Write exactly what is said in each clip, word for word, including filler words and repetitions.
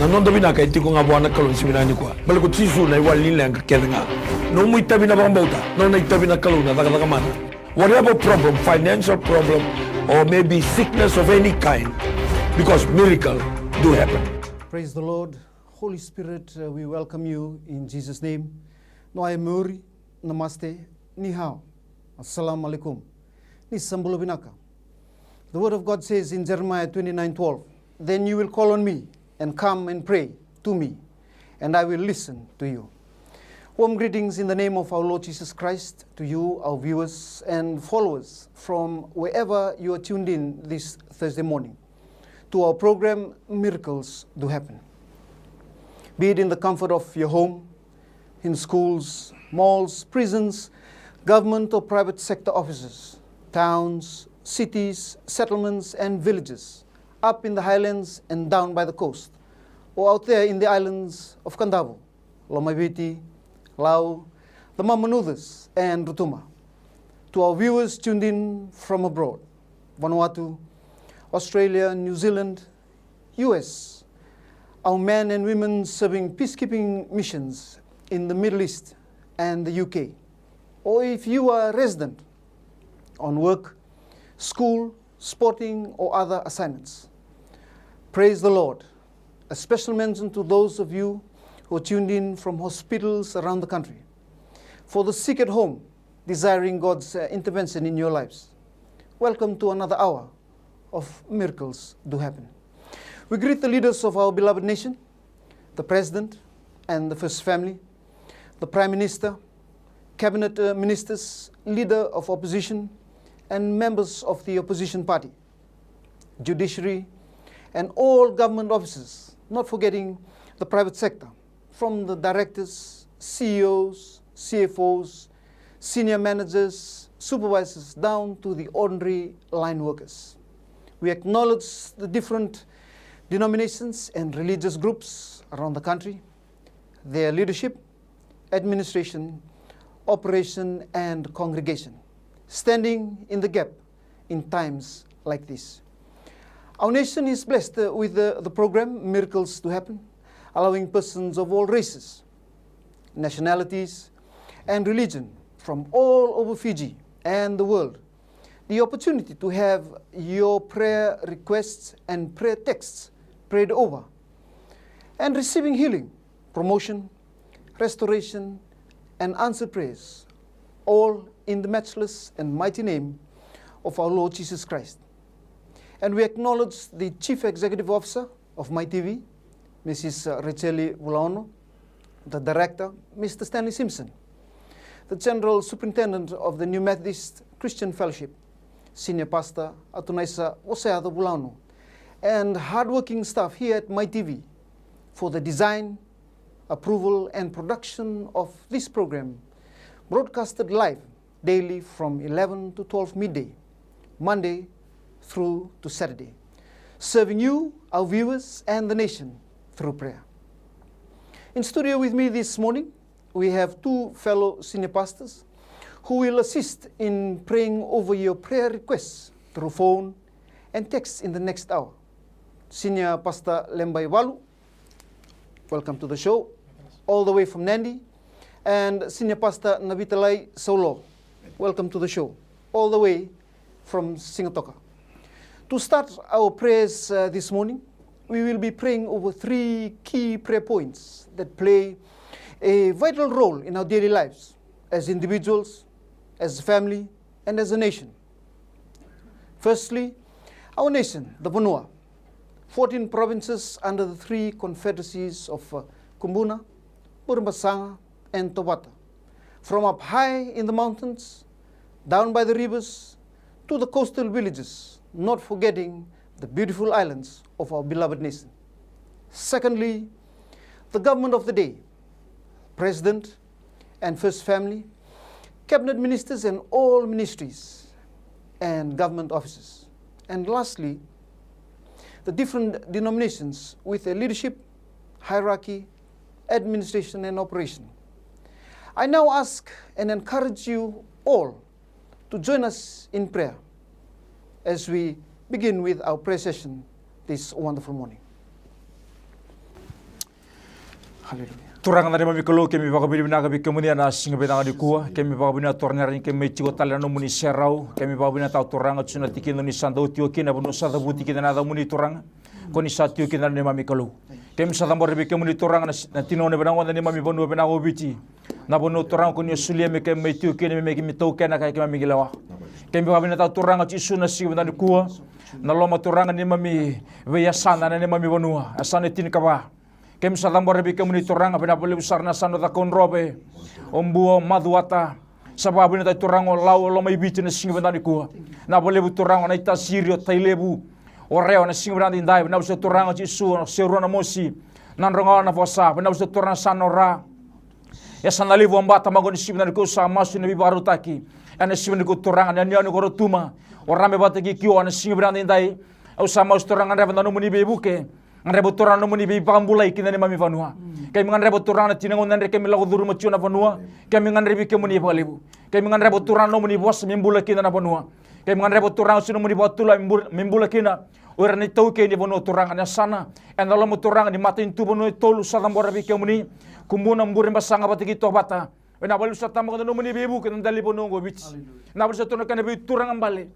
Na noda vinaka e tiko ga vua na Kalou ni siga vinaka nikua. Baleta ko Jisu na iwali ni leqa kece ga. Nomu itavi na vakabauta, nona itavi na Kalou na cakacaka mana. Whatever problem, financial problem, or maybe sickness of any kind, because miracle do happen. Praise the Lord. Holy Spirit, uh, we welcome you in Jesus' name. No ai muri, namaste, ni hao, assalamu alaikum. Ni sa bula vinaka. The word of God says in Jeremiah twenty-nine twelve, "Then you will call on me and come and pray to me, and I will listen to you." Warm greetings in the name of our Lord Jesus Christ to you, our viewers and followers from wherever you are tuned in this Thursday morning to our program, Miracles Do Happen. Be it in the comfort of your home, in schools, malls, prisons, government or private sector offices, towns, cities, settlements and villages, up in the highlands and down by the coast, or out there in the islands of Kadavu, Lomaiviti, Lau, the Mamanucas and Rotuma. To our viewers tuned in from abroad, Vanuatu, Australia, New Zealand, U S, our men and women serving peacekeeping missions in the Middle East and the U K, or if you are a resident on work, school, sporting or other assignments. Praise the Lord. A special mention to those of you who are tuned in from hospitals around the country. For the sick at home, desiring God's, uh, intervention in your lives. Welcome to another hour of Miracles Do Happen. We greet the leaders of our beloved nation, the President and the First Family, the Prime Minister, Cabinet, uh, Ministers, Leader of Opposition, and members of the opposition party, judiciary, and all government officers, not forgetting the private sector, from the directors, C E Os, C F Os, senior managers, supervisors, down to the ordinary line workers. We acknowledge the different denominations and religious groups around the country, their leadership, administration, operation, and congregation, standing in the gap in times like this. Our nation is blessed, uh, with the, the program Miracles Do Happen, allowing persons of all races, nationalities, and religion from all over Fiji and the world the opportunity to have your prayer requests and prayer texts prayed over and receiving healing, promotion, restoration, and answered prayers, all in the matchless and mighty name of our Lord Jesus Christ. And we acknowledge the Chief Executive Officer of My T V, Missus Racheli Vulaono, the Director, Mister Stanley Simpson, the General Superintendent of the New Methodist Christian Fellowship, Senior Pastor Atunaisa Vosayaco Vulaono, and hardworking staff here at My T V for the design, approval and production of this program, broadcasted live daily from eleven to twelve midday, Monday through to Saturday, serving you, our viewers, and the nation through prayer. In studio with me this morning, we have two fellow senior pastors who will assist in praying over your prayer requests through phone and text in the next hour. Senior Pastor Lembai Valu, welcome to the show, all the way from Nadi. And Senior Pastor Navitalai Saulo, welcome to the show, all the way from Sigatoka. To start our prayers, uh, this morning, we will be praying over three key prayer points that play a vital role in our daily lives as individuals, as a family, and as a nation. Firstly, our nation, the Vanua, fourteen provinces under the three confederacies of, uh, Kubuna, Burebasaga, and Tovata. From up high in the mountains, down by the rivers, to the coastal villages, not forgetting the beautiful islands of our beloved nation. Secondly, the government of the day, President and First Family, cabinet ministers and all ministries and government offices. And lastly, the different denominations with their leadership, hierarchy, administration and operation. I now ask and encourage you all to join us in prayer as we begin with our prayer session this wonderful morning. Turaga na neimami Kalou, keimami vakavinavinaka vei kemuni ena siga vinaka nikua. Keimami vakavinavinaka turaga ni keimami tiko tale na nomuni serau. Keimami vakavinavinaka turaga tu na tikina ni sa dau tiko kina, vanua sa cavuti kina na yacamuni turaga. Ko ni sa tiko kina na neimami Kalou. Keimami sa cabora vei kemuni turaga na, na tinaone vinaka na neimami vanua vinaka o Viti. Na vanua turaga ko ni a solia me keimami tiko kina, me keimami taukena ka keimami lewa. Keimami vakavinavinaka turaga Jisu na siga vinaka nikua. Na loma turaga neimami veiyasana na neimami vanua, yasana e tinikava. Keimami sa cabora vei kemuni turaga, vinaka vakalevu sara na yasana o Cakaudrove, o Bua, o Macuata. Sa vakavinavinaka turaga o Lau, o Lomaiviti na siga vinaka nikua. Vinaka vakalevu turaga o Naitasiri, o Tailevu, o Rewa na siga vinaka edaidai. Vinaka vakalevu turaga Jisu, o Serua na Mosi, Nadroga na Vosa. Vinaka vakalevu turaga Sa Nora. Yasana levu o Ba, Tamaqu, ni siga vinaka nikua sa masu na veivakarautaki. Ena siga vinaka nikua turaga na yanuyanu ko Rotuma, o Rabe vata kei Kio na siga vinaka edaidai. Au sa masu turaga, gadreva na nomuni veivuke. Gadreva turaga na nomuni veivakabulai ki na neimami vanua. Keimami gadreva turaga na tini na gauna dredre keimami lako curuma tiko na vanua. Keimami gadrevi kemuni vakalevu. Keimami gadreva turaga na nomuni vosa me bula kina na vanua. Keimami gadreva turaga sa nomuni vakatulewa me bula, me bula kina o ira na itaukei ni vanua turaga na yasana. Ena loma turaga ni matanitu vanua e tolu sa cabora vei kemuni. Kubuna, Burebasaga vata kei Tovata. Vinaka vakalevu sa Tamaqu na nomuni veivuke na dalivanua oqo o Viti. Vinaka vakalevu sa turaga na kena veituraga bale.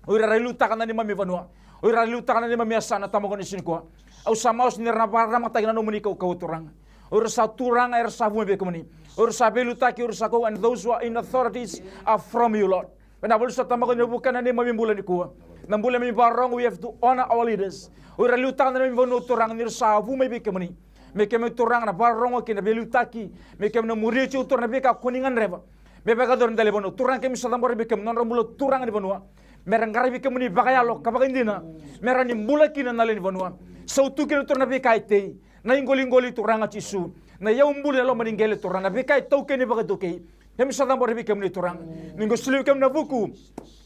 O ira ra liutaka na neimami vanua. O ira ra liutaka na neimami yasana Tamaqu ni siga nikua. Au sa masu ni ra na vakararamataki na nomuni kaukauwa turaga. O ira sa turaga era sa vua vei kemuni. O ira sa veiliutaki, o ira sa kau, and those who are in authorities are from you, Lord. Vinaka vakalevu sa Tamaqu ni vukea na neimami bula nikua. Na bula me vakarorogo, we have to honor our leaders. O ira liutaka na neimami vanua turaga ni ra sa vu mai vei kemuni. Me keimami turaga na vakarorogo kei na veiliutaki. Me keimami na muria tiko turaga na veika ko ni gadreva. Me vakayacori na dalivanua turaga, keimami sa cabora vei kemuni na nodra bula turaga ni vanua. Me ra qaravi kemuni vakayalo ka vakaidina. Me ra ni bula kina na lewe ni vanua. Sautu kina turaga na veika e tei. Na iqoliqoli turaga Jisu. Na iyau buli na loma ni qele turaga. Na veika e taukei ni vakataukei. Keimami sa cabora vei kemuni turaga. Ni qai solia vei kemuni na vuku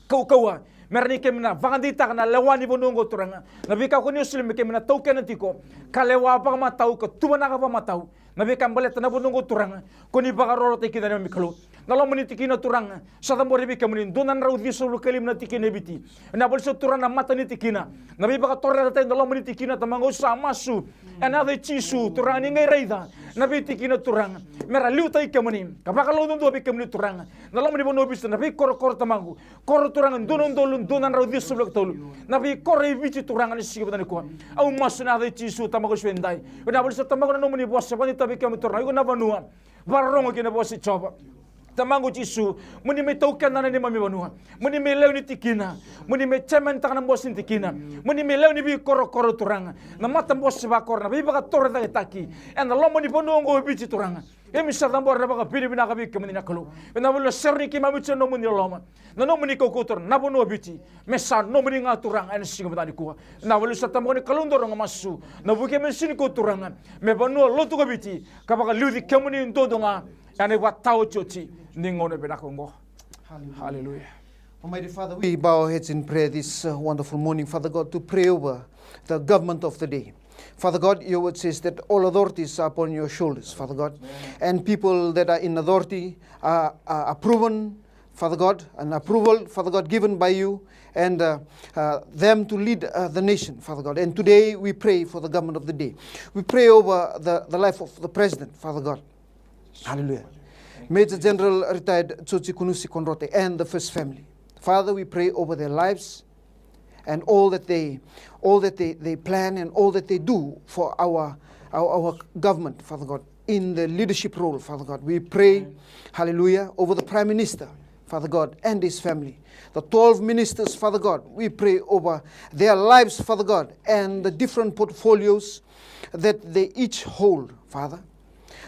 kaukauwa. Me rawa ni keimami na vakadeitaka na lewa ni vanua oqo turaga. Na veika ko ni a solia me keimami na taukena tiko. Ka lewa vakamatau, ka tuvanaka vakamatau. Na veika baleta na vanua oqo turaga. Ko ni vakarorotaki kina na neimami Kalou. Na loma ni tikina turaga. Sa cabora vei kemuni dua na drau ciwasagavulu ka lima na tikina e Viti. Ena vakalesuya turaga na mata ni tikina. Na veivakatorocaketaki na loma ni tikina Tamaqu au sa masu. Ena yaca i Jisu turaga ni qai raica. Na veitikina turaga. Me ra liutaki kemuni. Ka vakalougatataki vei kemuni turaga. Na loma ni vanua o Viti na veikorokoro Tamaqu. Koro turaga dua na udolu dua na drau ciwasagavulu ka tolu. Na veikoro e Viti turaga ni siga vinaka nikua. Au masu ena yaca i Jisu Tamaqu au sa via dai. Ena vakalesuya Tamaqu na nomuni vosa vakadeitaki vei kemuni turaga. Iko na vanua. Vakarorogo kina vosa i Jiova. Tamaqu Jisu, mo ni mai taukena na neimami vanua. Mo ni mai lewe ni tikina. Mo ni mai chairman-taka na bose ni tikina. Mo ni mai lewe ni veikorokoro turaga. Na matabose vakoro, na veivakatorocaketaki. Ena loma ni vanua oqo o Viti turaga. Keimami sa cabora na vakavinavinaka vei kemuni na Kalou. Ena vula sere ni keimami tiko na nomuni loloma. Na nomuni kaukauwa turaga, na vanua o Viti. Me sa nomuni ga turaga, ena siga vinaka nikua. Ena vakalesuya Tamaqu ni Kalou dau rogo masu. Na vuke me siga nikua turaga. Me vanua lotu ko Viti. Ka vakaliuci kemuni duadua ga. Ena ivakataotioti ni gauna vinaka oqo. Hallelujah. Almighty Father, we bow our heads in prayer this uh, wonderful morning, Father God, to pray over the government of the day. Father God, your word says that all authorities are upon your shoulders, Father God. And people that are in authority are, are, are proven, Father God, an approval, Father God, given by you and uh, uh, them to lead uh, the nation, Father God. And today we pray for the government of the day. We pray over the, the life of the president, Father God. Hallelujah. Major General retired Joji Kunusi Konrote and the first family. Father, we pray over their lives and all that they all that they, they plan and all that they do for our, our our government, Father God, in the leadership role, Father God. We pray, hallelujah, over the Prime Minister, Father God, and his family. The twelve ministers, Father God, we pray over their lives, Father God, and the different portfolios that they each hold, Father.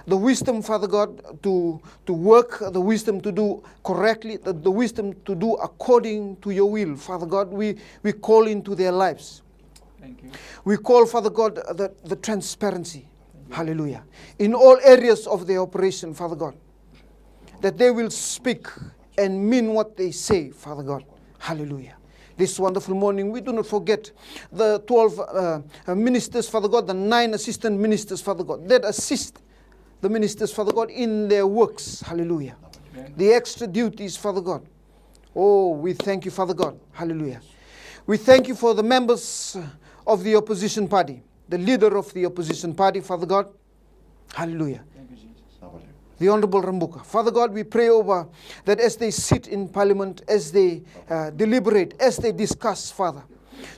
The wisdom, Father God, to, to work, the wisdom to do correctly, the, the wisdom to do according to your will, Father God, we, we call into their lives. Thank you. We call, Father God, the, the transparency. Hallelujah. In all areas of their operation, Father God, that they will speak and mean what they say, Father God. Hallelujah. This wonderful morning, we do not forget the twelve uh, uh, ministers, Father God, the nine assistant ministers, Father God, that assist the ministers, Father God, in their works. Hallelujah. The extra duties, Father God. Oh, we thank you, Father God. Hallelujah. We thank you for the members of the opposition party, the leader of the opposition party, Father God. Hallelujah. The Honorable Rabuka. Father God, we pray over that as they sit in parliament, as they uh, deliberate, as they discuss, Father,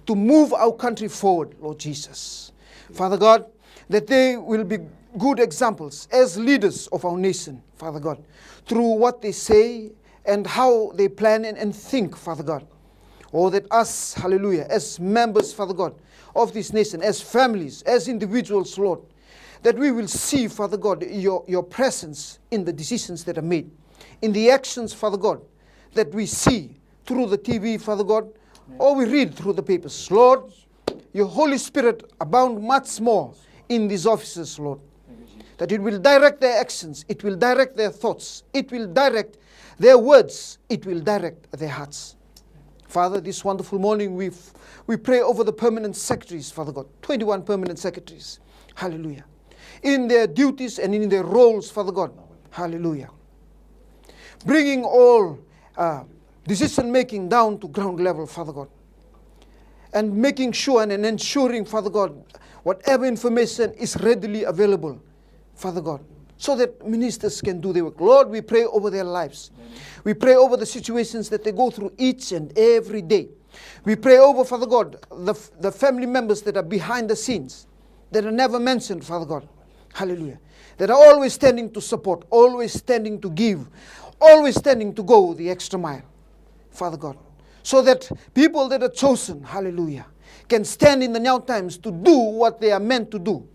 to move our country forward, Lord Jesus. Father God, that they will be good examples as leaders of our nation, Father God, through what they say and how they plan and, and think, Father God. Oh, that us, hallelujah, as members, Father God, of this nation, as families, as individuals, Lord, that we will see, Father God, your, your presence in the decisions that are made, in the actions, Father God, that we see through the T V, Father God, or we read through the papers. Lord, your Holy Spirit abound much more in these offices, Lord, that it will direct their actions, it will direct their thoughts, it will direct their words, it will direct their hearts. Father, this wonderful morning we, we pray over the permanent secretaries, Father God, twenty-one permanent secretaries. Hallelujah. In their duties and in their roles, Father God. Hallelujah. Bringing all uh, decision making down to ground level, Father God, and making sure and, and ensuring, Father God, whatever information is readily available, Father God, so that ministers can do their work. Lord, we pray over their lives. We pray over the situations that they go through each and every day. We pray over, Father God, the, the family members that are behind the scenes, that are never mentioned, Father God. Hallelujah. That are always standing to support, always standing to give, always standing to go the extra mile, Father God. So that people that are chosen, hallelujah, can stand in the now times to do what they are meant to do,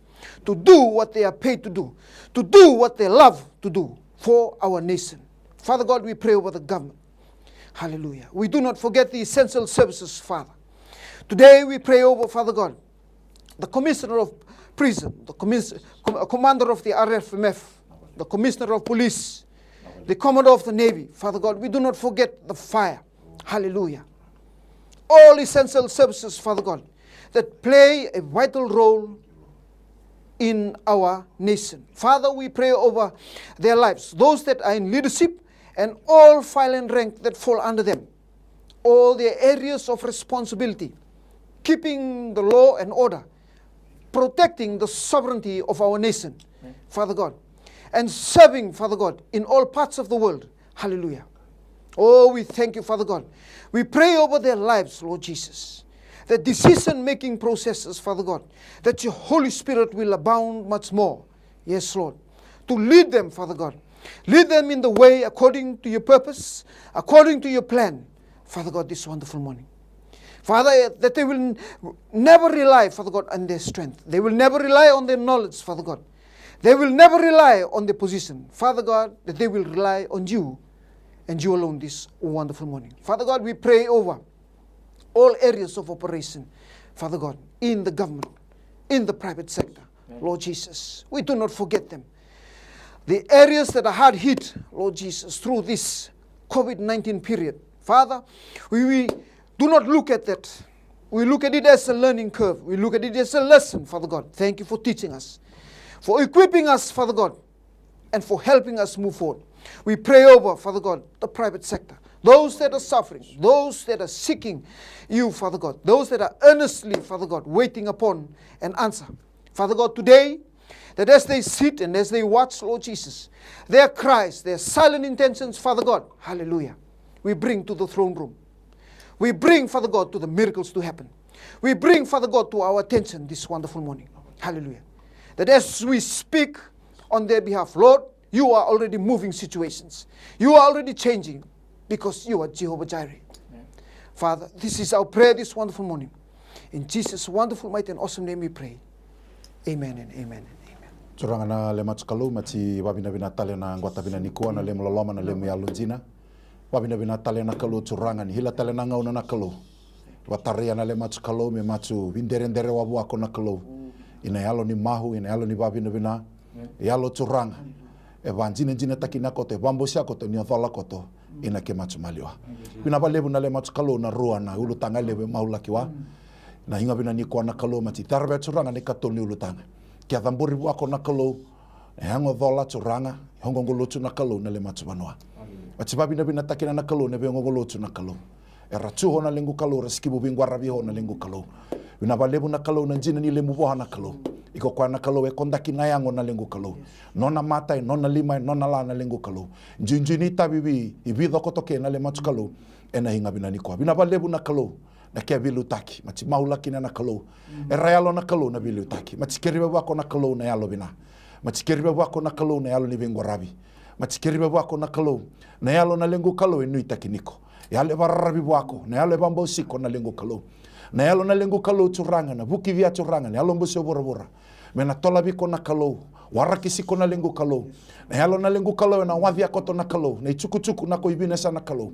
to do what they are paid to do, to do what they love to do for our nation. Father God, we pray over the government. Hallelujah. We do not forget the essential services, Father. Today we pray over, Father God, the commissioner of prison, the commis- com- commander of the R F M F, the commissioner of police, the commodore of the navy. Father God, we do not forget the fire. Hallelujah. All essential services, Father God, that play a vital role in our nation. Father, we pray over their lives, those that are in leadership and all file and rank that fall under them, all their areas of responsibility, keeping the law and order, protecting the sovereignty of our nation, Father God, and serving, Father God, in all parts of the world. Hallelujah. Oh, we thank you, Father God. We pray over their lives, Lord Jesus. The decision making processes, Father God, that your Holy Spirit will abound much more. Yes, Lord. To lead them, Father God. Lead them in the way according to your purpose, according to your plan, Father God, this wonderful morning. Father, that they will n- never rely, Father God, on their strength. They will never rely on their knowledge, Father God. They will never rely on their position, Father God, that they will rely on you and you alone this wonderful morning. Father God, we pray over all areas of operation, Father God, in the government, in the private sector. Lord Jesus, we do not forget them. The areas that are hard hit, Lord Jesus, through this COVID nineteen period, Father, we, we do not look at that. We look at it as a learning curve. We look at it as a lesson, Father God. Thank you for teaching us, for equipping us, Father God, and for helping us move forward. We pray over, Father God, the private sector, those that are suffering, those that are seeking you, Father God, those that are earnestly, Father God, waiting upon an answer. Father God, today, that as they sit and as they watch, Lord Jesus, their cries, their silent intentions, Father God, hallelujah, we bring to the throne room. We bring, Father God, to the miracles to happen. We bring, Father God, to our attention this wonderful morning. Hallelujah. That as we speak on their behalf, Lord, you are already moving situations. You are already changing because you are Jehovah Jireh. Father, this is our prayer this wonderful morning. In Jesus' wonderful, mighty, and awesome name we pray. Amen and amen and amen. Turaga na le matua Kalou, mati vavinavina tale na qota vina nikua na lemu loloma, na lemu yalodina. Vavinavina tale na Kalou Turaga ni hila tale na gauna na Kalou. Vataria na le matua Kalou me matu videredere wavuako na Kalou. Ina yalo ni mahu, ina yalo ni vavinavina. Yalo Turaga. E vajinajinataki na koto, e vabosia koto, ni ocola koto. Ina ke matu maliwa. Vina valevu na le matua Kalou na rua na ulutaga levu e maulaki wa. Na iga vina nikua na Kalou mati taravea Turaga ni katolu ni ulutaga. Ke a cabori vuako na Kalou. E yago cola Turaga, e oqoqo lotu na Kalou na le matu vanua. Mati vavinavinataki na Kalou na veioqoqo lotu na Kalou. Era tu ho na lequ Kalou, era sikivu veiqwaravi ho na lequ Kalou. Vina valevu na Kalou na jina ni lemu voa na Kalou. Iko koya na Kalou e kodaki na yago na lequ Kalou. Nona mata, e nona lima, e nona la na lequ Kalou. Juijui ni tavi vei, i vei cokoto ke na le macu Kalou. Ena iga vina nikua. Vina valevu na Kalou. Na kea veiliutaki. Mati maula kina na Kalou. Era yalo na Kalou na veiliutaki. Mati keri vavako na Kalou na yalo vina. Mati keri vavako na Kalou na yalo ni veiqwaravi. Mati keri vavako na Kalou. Na yalo na lequ Kalou e nuitaki niko. Yalo e vararavi vako. Na yalo e vabausiko na lequ Kalou. Na yalo na lequ Kalou Turaga. Na vuki via Turaga. Na yalo bosio vuravura. Me na tolaviko na Kalou. Warakisiko na lequ Kalou. Na yalo na lequ Kalou ena wacia koto na Kalou. Na icukucuku na ko i vinesa na Kalou.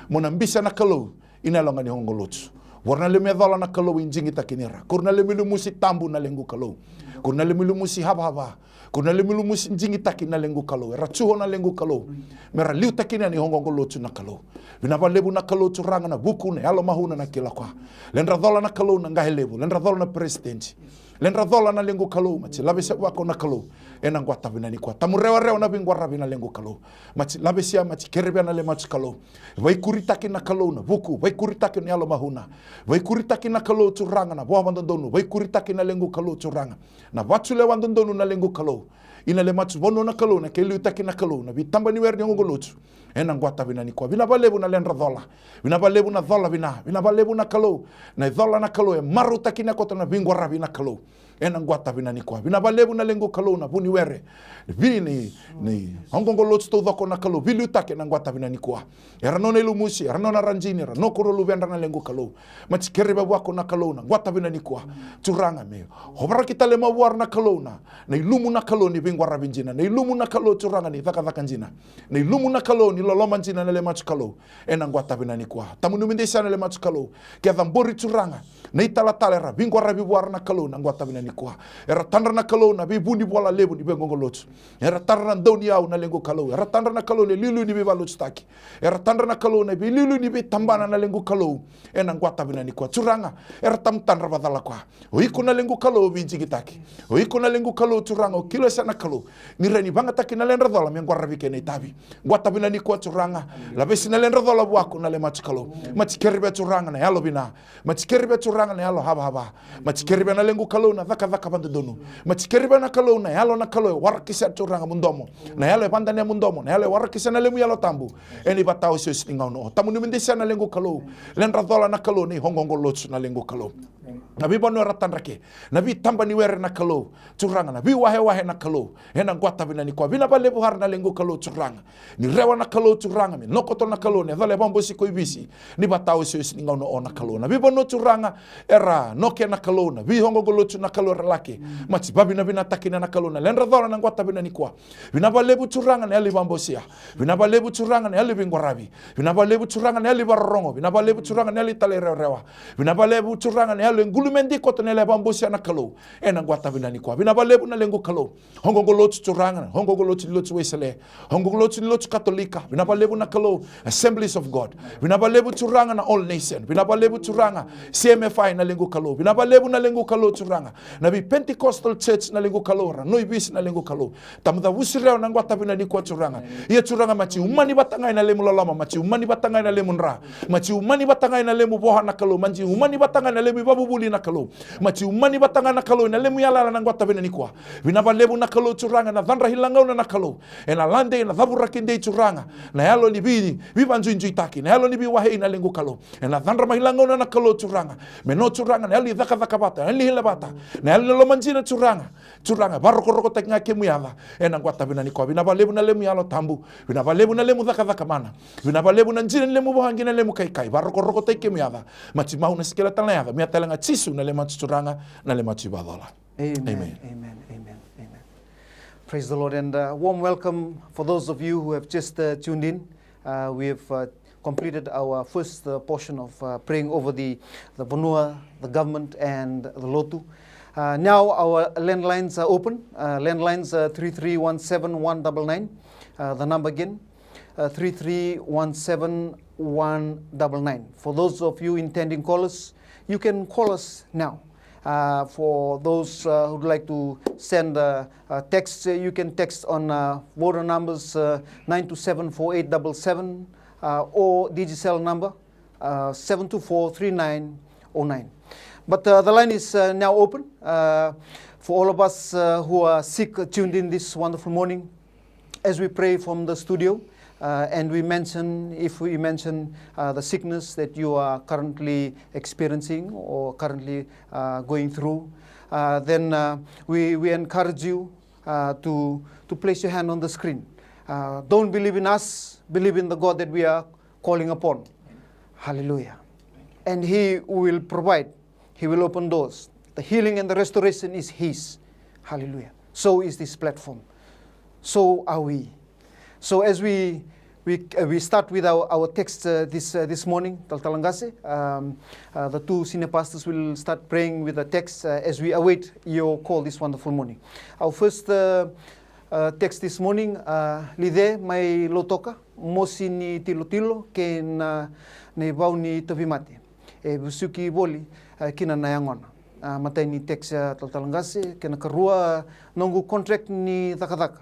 Mo na bisa na Kalou. Ina yalo ga ni oqo lotu. Vora na lemu e cola na Kalou i jigitaki nira. Kura na lemu ilumusi tabu na lequ Kalou. Kura na lemu ilumusi havahava. Kura na lemu ilumusi jigitaki na lequ Kalou. Era cuho na lequ Kalou. Mera liutaki na ni oqo lotu na Kalou. Vina valevu na Kalou Turaga na vuku na yalo mahuna na kila koya. Ledra cola na Kalou na qai levu. Ledra cola na peresitedi. Ledra cola na lequ Kalou, mati lavesia vako na Kalou. Ena qwata vina nikua. Tamu rewarewa na veiqwaravi na lequ Kalou. Mati lavesia, mati kerevea na le mati Kalou. Vaikuritaki na Kalou na vuku, vaikuritaki na yalo mahuna. Vaikuritaki na Kalou Turaga na voa vadodonu, vaikuritaki na lequ Kalou Turaga. Na vatu lewa dodonu na lequ Kalou. Ina le matu vanua na Kalou, na kei liutaki na Kalou, na veitaba ni were ni oqo lotu. Ena qwata vina nikua. Vina valevu na ledra cola. Vina valevu na cola vina. Vina valevu na Kalou. Na icola na Kalou. E marautaki na koto na veiqwaravi na Kalou. Ena qwata vina nikua. Vina valevu na lequ Kalou na vuniwere. Vini ni oqoqo lotu taucoko na Kalou. Veiliutaki ena qwata vina nikua. Era nona ilumusi. Era nona rajini. Era nokoro luvedra na lequ Kalou. Mati keri vavako na Kalou na qwata vina nikua. Turaga me. Ovaraki tale mavuara na Kalou na. Na ilumu na Kalou ni veiqwaravi jina. Na ilumu na Kalou Turaga ni cakacaka jina. Na ilumu na Kalou ni loloma jina na le matu Kalou. Ena qwata vina nikua. Tamu numidei sa na le matu Kalou. Ke cabori Turaga. Na italatala era veiqwaravi vuara na Kalou na qwata vina nikua. Era tadra na Kalou na veivunivola levu ni veiqoqo lotu. Era tadra na dauniyau na lequ Kalou. Era tadra na Kalou na liuliu ni veivalotutaki. Era tadra na Kalou na veiliuliu ni veitabana na lequ Kalou. Ena qwata vina nikua Turaga. Era tamu tadra vacala koya. O iko na lequ Kalou o veijigitaki. O iko na lequ Kalou Turaga o kila sa na Kalou. Ni rai ni vagataki na ledra cola me qwaravi kei na itavi. Qwata vina nikua Turaga. Lavesi na ledra cola vuako na le mati Kalou. Mati kerevea Turaga na yalo vina. Mati kerevea Turaga na yalo havahava. Mati kerevea na lequ Kalou na cakacaka vadodonu. Mati kerevea na Kalou na yalo na Kalou e warakisa Turaga mudomo. Na yalo e vadania mudomo. Na yalo e warakisa na lemu yalo tabu. Ena ivataosiosi ni gauna o. Tamu numidei sa na lequ Kalou. Ledra cola na Kalou na ioqoqo lotu na lequ Kalou. Na veivanua era tadra ke. Na veitaba ni were na Kalou. Turaga na veiwahewahe na Kalou. Ena qwata vina nikua. Vina valevu hara na lequ Kalou Turaga. Ni rewa na Kalou Turaga. Me nokoto na Kalou. Ni cola e vabosiko i visi. Ni vataosiosi ni gauna o na Kalou. Na veivanua Turaga. Era noke na Kalou. Na veioqoqo lotu na Kalou era lake. Mati vavinavinataki na Kalou. Na ledra cola na qwata vina nikua. Vina valevu Turaga na yalo i vabosia. Vina valevu Turaga na yalo i veiqwaravi. Vina valevu Turaga na yalo i varorogo. Vina valevu Turaga na yalo i talairewarewa. Vina valevu Turaga na yalo e qulumedi koto na yalo e vabosia na Kalou. Ena qwata vina nikua. Vina valevu na lequ Kalou. Oqoqo lotu Turaga. Oqoqo lotu ni lotu Wesele. Oqoqo lotu ni lotu Katolika. Vina valevu na Kalou. Assemblies of God. Vina valevu Turaga na All Nation. Vina valevu Turaga. C M F I na lequ Kalou. Vina valevu na lequ Kalou Turaga. Na vei Pentecostal Church na lequ Kalou. Ra noi visi na lequ Kalou. Tamu cavusi rewa na qwata vina nikua Turaga. Ia Turaga mati umani vata ga ena lemu loloma, mati umani vata ga ena lemu dra. Mati umani vata ga ena lemu voha na Kalou, mati umani vata ga ena lemu ivavuvuli na Kalou. Mati umani vata ga na Kalou ena lemu yalayala na qwata vina nikua. Vina valevu na Kalou Turaga ena cadra ilagauna na Kalou. Ena lade ena cavuraki dei Turaga. Na yalo ni vei, veivajuijuitaki, na yalo ni veiwahei na lequ Kalou. Ena cadra mai ilagauna na Kalou Turaga. Me no Turaga, na yalo ni cakacaka vata, na yalo ni hila vata. Na yalo ni loma dina Turaga. Turaga, varokorokotaki ga kemu yaca. Ena qwata vina nikua, vina valevu na lemu Yalo Tabu. Vina valevu na lemu cakacaka mana. Vina valevu na dina ni lemu voqa na lemu kaikai. Varokorokotaki kemu yaca. Mati mau na sikela tale na yaca. Mia tale ga Jisu na lema tu Turaga, na lema tu ivacola. Amen. Amen. Amen. Amen. Amen. Praise the Lord and uh, warm welcome for those of you who have just uh, tuned in. Uh, we have uh, completed our first uh, portion of uh, praying over the, the vanua, the government, and the lotu. Uh, now our landlines are open. Uh, landlines uh, three three one seven one double nine. Uh, the number again, uh, three three one seven one double nine. For those of you intending callers, you can call us now. Uh, for those uh, who'd like to send uh, uh, texts, uh, you can text on uh, voter numbers uh, nine two seven four eight double seven uh, or Digicel number uh, seven two four three nine oh nine. But uh, the line is uh, now open. Uh, For all of us uh, who are sick, uh, tuned in this wonderful morning, as we pray from the studio, uh, and we mention, if we mention uh, the sickness that you are currently experiencing or currently uh, going through, uh, then uh, we, we encourage you uh, to, to place your hand on the screen. Uh, don't believe in us, believe in the God that we are calling upon. Hallelujah. And He will provide, He will open doors. The healing and the restoration is His. Hallelujah. So is this platform. So are we. So as we we, uh, we start with our, our text uh, this, uh, this morning, Talatala Qase. Um, uh, the two senior pastors will start praying with the text uh, as we await your call this wonderful morning. Our first uh, uh, text this morning, uh, Lice mai Lautoka, mosi ni tilotilo kei na, na ivau ni tauvimate. E vesuki voli uh, kina na yagona. Uh, matai ni text uh, Talatala Qase, kei na karua, noqu contract ni cakacaka.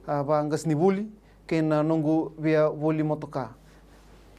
A, vaqasenivuli kei na noqu via voli motoka.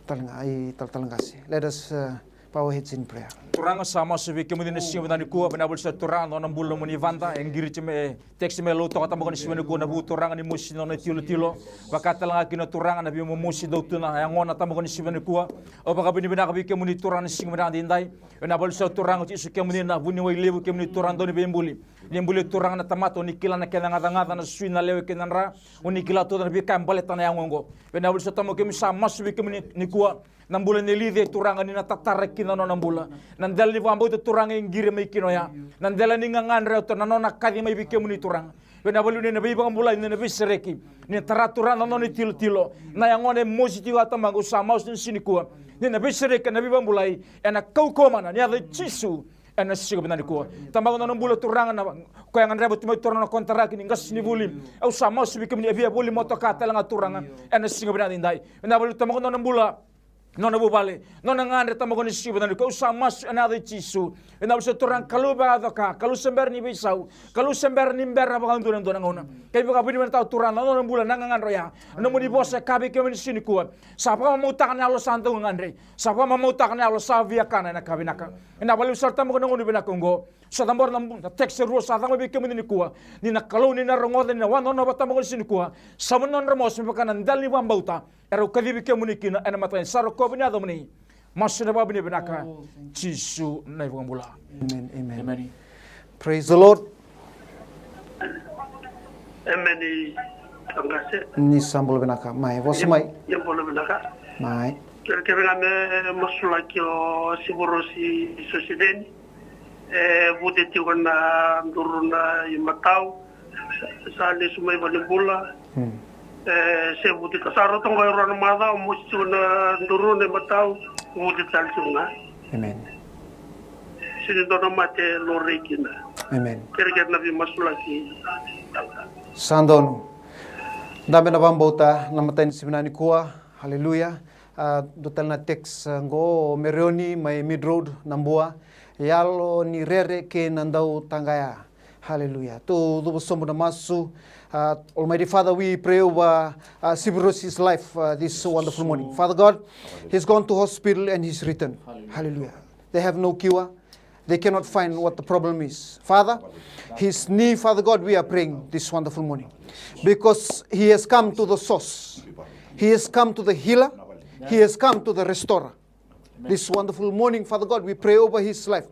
Talega, i Talatala Qase. Let us uh, bow our heads in prayer. Turaga, sa masu vei kemuni na siga vinaka nikua, vinaka voli sa Turaga na nona bula, nomuni vada e qiri tiko mai, text mai Lautoka, tabaka ni siga nikua, na vu Turaga ni mosi na nona tilotilo. Vaka talega kina Turaga na veivamosi dau tu na yagona, tabaka ni siga nikua. Au vakavinavinaka vei kemuni Turaga na siga vinaka edaidai. Vinaka voli sa Turaga, o Jisu kemuni na vuniwai levu, kemuni Turaga dau ni veibuli. Ni buli Turaga na tamata, o ni kila na kena gacagaca, na sui, na lewe kei na dra. O ni kila tu na veika e baleta na yago oqo. Vinaka voli sa Turaga, kemuni sa masu vei kemuni nikua. Na bula nei Lice Turaga, ni na tatara kina na nona bula. Na dela ni vakabauta Turaga e qiri mai kina oya. Na dela ni gagadre, na nona kaci mai vei kemuni Turaga. Vinaka voli ni na veivakabulai, ni na veisereki. Ni na tara Turaga na nona itilotilo. Na yagona e mosi tiko, a Tamaqu, sa masu ni siga nikua. Ni na veisereki, na veivakabulai. Ena kaukauwa mana ni yaca i Jisu. Ena siga vinaka nikua. Tamaqu, na nona bula Turaga, na koya e gadreva tu mai Turaga na konitaraki ni qasenivuli. Au sa masu vei kemuni, e via voli motoka talega Turaga. Ena siga vinaka edaidai. Vinaka voli Tamaqu, na nona bula, nona vuvale, nona gadre, Tamaqu, ni siga vinaka nikua. Au sa masu ena yaca i Jisu. Vinaka voli sa Turaga, Kalou vakayaco ka, Kalou se bera ni veisau, Kalou se bera ni bera vakadua ena dua na gauna. Kei vakavinavinakataka Turaga na nona bula, na gagadre oya. Na nomuni vosa e kaya vei kemuni ni siga nikua. Sa vakamamautaka na yalo sa dau gagadre. Sa vakamamautaka na yalo sa viakana ena ka vinaka. Ena vakalevu sara Tamaqu na gauna vinaka oqo. Sa cabora na bu-, na text e rua sa cabo vei kemuni nikua. Ni na Kalou, ni na rogoca, ni na wanono vata Tamaqu ni siga nikua. Sa vuna nodra masu me vaka na dela ni vakabauta. Erau kacivi kemuni kina ena mataka ni sa rokova ni yacamuni. Masu na vakavinavinaka. Oh, thank you. Jisu na iVakabula. Amen, amen. Amen. Praise the Lord. Emeni. Qase. Ni sa bula vinaka. Mai, vosa mai. Ni bula vinaka. Mai. Kerekere ga me masulaki o Sivarosi Soseveni. E vute tiko na duruna imatau. Sa lesu mai valenibula. Hmm. E se vute ka sa rauta qo e rua na macawa, mosi tiko na duruna imatau. Vute tale tiko ga. Amen. Sega ni dua na mate e laurai kina. Amen. Kerekere na veimasulaki. Sa donu. Dabe na vakabauta na matai ni siga vinaka nikua. Haleluya. A, dua tale na text, a, qo, o Mereoni mai Mead Road, Nabua. Yalo ni rere kei na dau taqaya. Haleluya. Tou cuva sobu na masu. Uh, Almighty Father, we pray over uh, Sivarosi's life uh, this wonderful morning. Father God, he's gone to hospital and he's returned. Hallelujah. They have no cure. They cannot find what the problem is. Father, his knee, Father God, we are praying this wonderful morning. Because he has come to the source. He has come to the healer. He has come to the restorer. This wonderful morning, Father God, we pray over his life.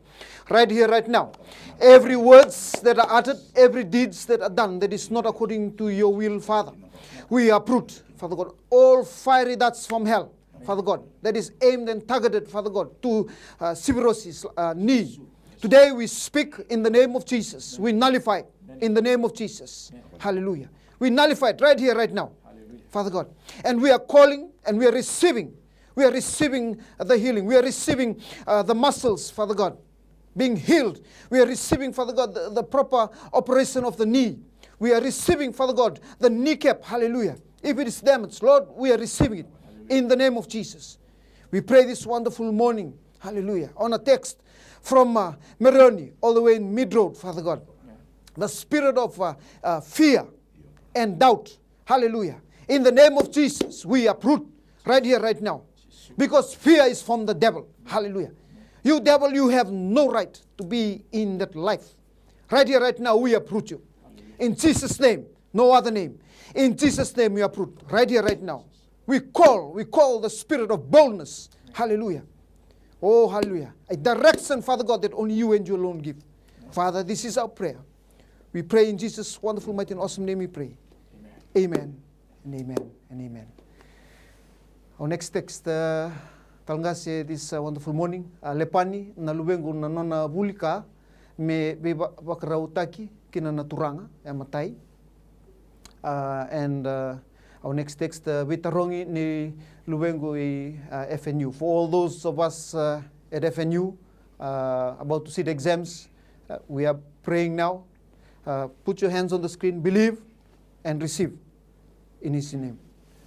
Right here, right now. Every words that are uttered, every deeds that are done that is not according to your will, Father, we uproot, Father God, all fiery darts from hell, Father God, that is aimed and targeted, Father God, to uh, Sivarosi's uh, knee. Today we speak in the name of Jesus. We nullify in the name of Jesus. Hallelujah. We nullify it right here, right now. Father God. And we are calling and we are receiving We are receiving the healing. We are receiving uh, the muscles, Father God, being healed. We are receiving, Father God, the, the proper operation of the knee. We are receiving, Father God, the kneecap. Hallelujah. If it is damaged, Lord, we are receiving it in the name of Jesus. We pray this wonderful morning. Hallelujah. On a text from uh, Meroni, all the way in Mead Road, Father God. The spirit of uh, uh, fear and doubt. Hallelujah. In the name of Jesus, we uproot right here, right now. Because fear is from the devil. Hallelujah. You devil, you have no right to be in that life. Right here, right now, we uproot you. In Jesus' name, no other name. In Jesus' name, we uproot. Right here, right now. We call, we call the spirit of boldness. Hallelujah. Oh, hallelujah. A direction, Father God, that only you and you alone give. Father, this is our prayer. We pray in Jesus' wonderful, mighty, and awesome name we pray. Amen. And amen. And amen. Our next text, uh, Talagasi, this, uh, wonderful morning. Uh, Lepani, na luvequ na nona vuli ka, me veiva-, vakarautaki kina na Turaga, e matai. Uh, and, uh, our next text, uh, veitarogi ni luvequ i, uh, F N U. For all those of us, uh, at F N U, uh, about to sit exams, uh, we are praying now. Uh, put your hands on the screen, believe and receive in his name.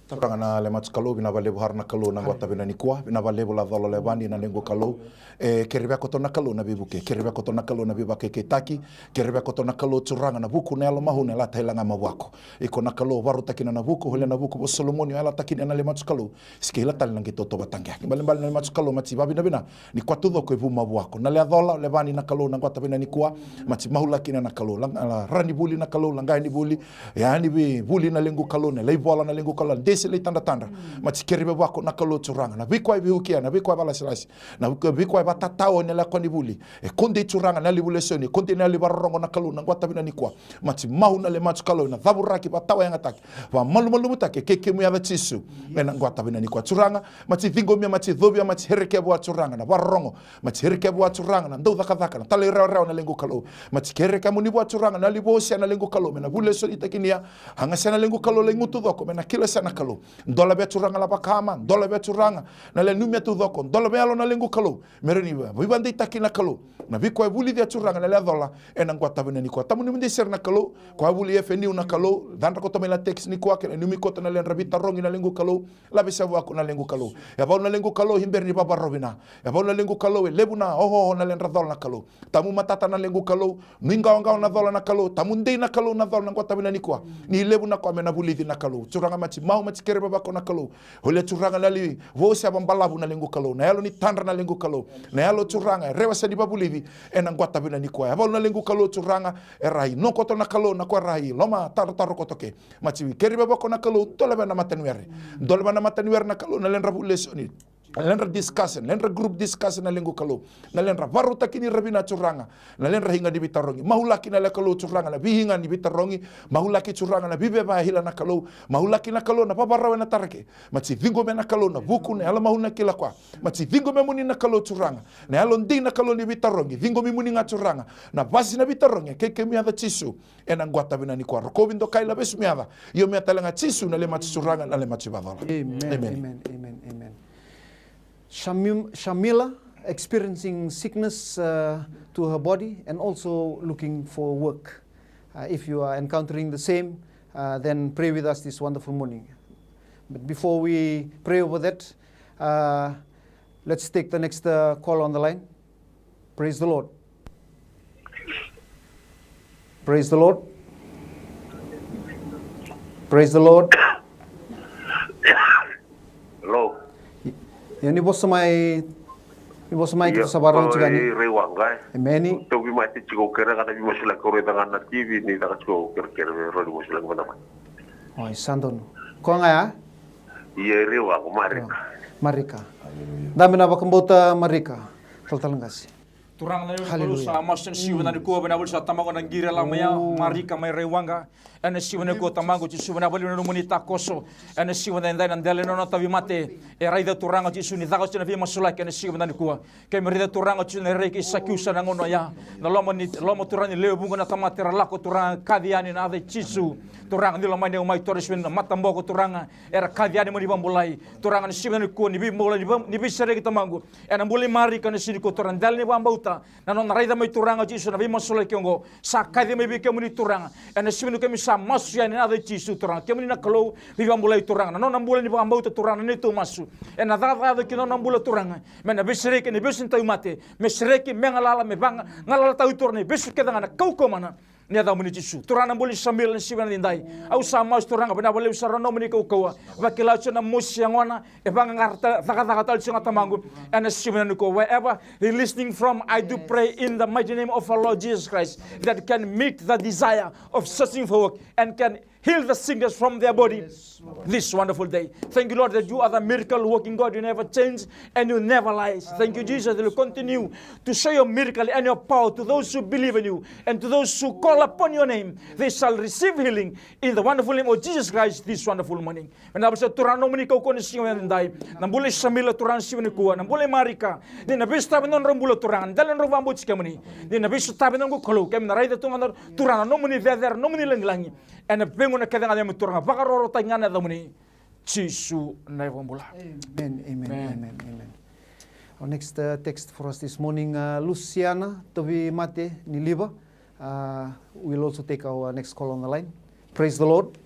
Turaga na le matua Kalou, vinaka vakalevu sara na Kalou na qwata vinaka nikua, vinaka vakalevu Lacola Lepani na lequ Kalou. E, kere vei koto na Kalou na veivuke, kere vei koto na Kalou na veivakaikeitaki, kere vei koto na Kalou Turaga na vuku na yalo mahuna e lata ila ga mai vua ko. Iko na Kalou vakarautaka kina na vuku, holia na vuku vua Solomoni, e lata kina na le matua Kalou. Sikei la tale na qito tovataqe. Balebale na le matua Kalou, mati vavinavina nikua tu coko e vu mai vua ko. Na le Lacola Lepani na Kalou na qwata vinaka nikua, mati maula kina na Kalou. La, la, ra ni vuli na Kalou, la qai ni vuli. E a ni vuli na lequ Kalou, na lai vola na lequ Kalou, desi lai tadratadra. Mati kere vei vua ko na Kalou Turaga. Na veika e veiukia, na veika e vakalasilasi. Na veika, veika e vakatatao na le ko ni vuli. E kodei Turaga na li vuli lesoni, e kodei na li vakarorogo na Kalou na qwata vinaka nikua. Mati mau na le matua Kalou, na cavuraki, vakatawayagataki, vakamalumalumutaki, kei kemu yaca Jisu. Me na qwata vinaka nikua Turaga, mati ciqomia, mati covia, mati herekea vua Turaga na vakarorogo, mati herekea vua Turaga na daucakacaka, na talairawarawa na lequ Kalou. Mati kere kemuni vua Turaga na li vosa na lequ Kalou, me na vuli lesoni takinia, a ga se na lequ Kalou lai gutu coko, me na kila sa na Kalou. Dola vei Turaga na vakama, dola vei Turaga na le numia tu coko, dola vei yalo na lequ Kalou. Me ra ni veivakadeitaki na Kalou. Na veika e vulici a Turaga na le Lacola, e na qwata vinaka nikua. Tamuni mudei sere na Kalou, ko a vuli F N U na Kalou, cadra koto mai na text nikua, kei na numi koto na ledra veitarogi na lequ Kalou, lave sa vua ko na lequ Kalou. E vau na lequ Kalou, i bera ni vavarovina. E vau na lequ Kalou, e levu na ohoho na ledra cola na Kalou. Tamu matata na lequ Kalou, nuiqawaqawa na cola na Kalou, tamudei na Kalou na cola na qwata vinaka nikua. Ni levu na koya me na vulici na Kalou. Turaga mati mau, mati kere vei vua ko na Kalou. Holia Turaga na li vosa vakabalavu na lequ Kalou, na yalo ni tadra na lequ Kalou, na yalo Turaga e rewesa ni vavulici, e na qwata vinaka nikua. E vau na lequ Kalou Turaga, e rai no koto na Kalou, na koya rai loma tarotaro koto ke. Mati kere vei vua ko na Kalou, dola vei na mataniwere. Dola vei na mataniwere na Kalou, na ledra vuli lesoni. Na ledra discussion, ledra group discussion na lequ Kalou. Na ledra vakarautaki ni ravina Turaga. Na ledra higa ni veitarogi. Maulaki na le Kalou Turaga na veihiga ni veitarogi. Maulaki Turaga na veiveva hila na Kalou. Maulaki na Kalou na vavarau e na tarake. Mati ciqomia na Kalou na vuku na yalo mahuna kila koya. Mati ciqomia muni na Kalou Turaga. Na yalo dei na Kalou ni veitarogi. Ciqomi muni ga Turaga. Na vasi na veitarogi. Kei kemu yaca Jisu. E na qwata vinaka nikua. Rokovi dokai lavesu me yaca. Io me talega Jisu na le mati Turaga na le mati vacola. Amen. Amen. Amen. Amen. Amen. Shamim, Shamila experiencing sickness uh, to her body and also looking for work. Uh, if you are encountering the same, uh, then pray with us this wonderful morning. But before we pray over that, uh, let's take the next uh, call on the line. Praise the Lord. Praise the Lord. Praise the Lord. Hello. Ia ni vosa mai, ni vosa mai, keitou sa vakarorogo tiko yani. Rai Waqa e. Emeni. Tou vimate tiko kere ka na vimasulaki, au raica ga na T V ni caka tiko kerekere, rau ni masulaki vata mai. Oi, sa donu. Koya ga ya? Ia, Rai Waqa, Marika. Marika. Dabe na vakabauta Marika. Talatala qase. Turaga na lewe ni Kalou, sa masu ena siga vinaka nikua, vinaka vakalevu sa Tamaqu na qiri e lako mai ya, Marika mai Rai Waqa. Ena siga vinaka nikua Tamaqu Jisu, vinaka vakalevu na nomuni takoso. Ena siga vinaka edai na dela ni nona tauvimate. E raica Turaga Jisu ni caka oti na veimasulaki ena siga vinaka nikua. Keimami raica Turaga Jisu na reki Sakiusa na gauna oya. Na loma ni, loma Turaga ni lewe vuqa na tamata era lako Turaga kaci yani ena yaca i Jisu. Turaga ni lomani au mai Turaga Jisu na mataboko Turaga. Era kaci yani mo ni vakabulai. Turaga ena siga vinaka nikua ni veibulai, ni vei, ni veisereki Tamaqu. Ena bula i Marika ena siga nikua Turaga dela ni vakabauta. Na nona raica mai Turaga Jisu na veimasulaki oqo. Sa kaci mai vei kemuni Turaga. Ena siga nikua keimami sa masu yani ena yaca i Jisu Turaga. Kemuni na Kalou veivakabulai Turaga. Na nona bula ni vakabauta Turaga na neitou masu. Ena cakacaka yaco ki na nona bula Turaga. Me na veisereki ena ivesu ni tauvimate. Me sereki, me galala, me vaga, galala tau Turaga na ivesu kece ga na kaukaua mana. Ni yacamuni Jisu. Turaga na bula ni Samila ni siga ni dai. Au sa masu Turaga, vinaka vakalevu sara na nomuni kaukauwa. Vakila tiko na mosi yagona, e vaqaqara cakacaka tale tiko ga Tamaqu. Ena siga nikua, wherever they're listening from, I do pray in the mighty name of our Lord Jesus Christ, that can meet the desire of searching for work and can heal the sickness from their body. This wonderful day. Thank you, Lord, that you are the miracle working God. You never change and you never lies. Thank you, Jesus, that you continue to show your miracle and your power to those who believe in you and to those who call upon your name. They shall receive healing in the wonderful name of Jesus Christ this wonderful morning. Vinaka vakalevu Turaga na nomuni kaukauwa ni siga ni dai. Na bula ni Samila Turaga ni siga nikua. Na bula ni Marika. Ni na veisotavi na nodra bula Turaga. Ni dali na nodra vakabauti kemuni. Ni na veisotavi na noqu Kalou. Keimami na raica tu ga na Turaga na nomuni cecere, nomuni lagilagi. Ena veigauna kece ga na yamuni Turaga, vakarokorokotaki ga na yacamuni Jisu na iVakabula. Amen, amen, amen, amen. Our next uh, text for us this morning, uh, Luciana Tovimate ni Liva. Uh, we'll also take our next call on the line. Praise the Lord.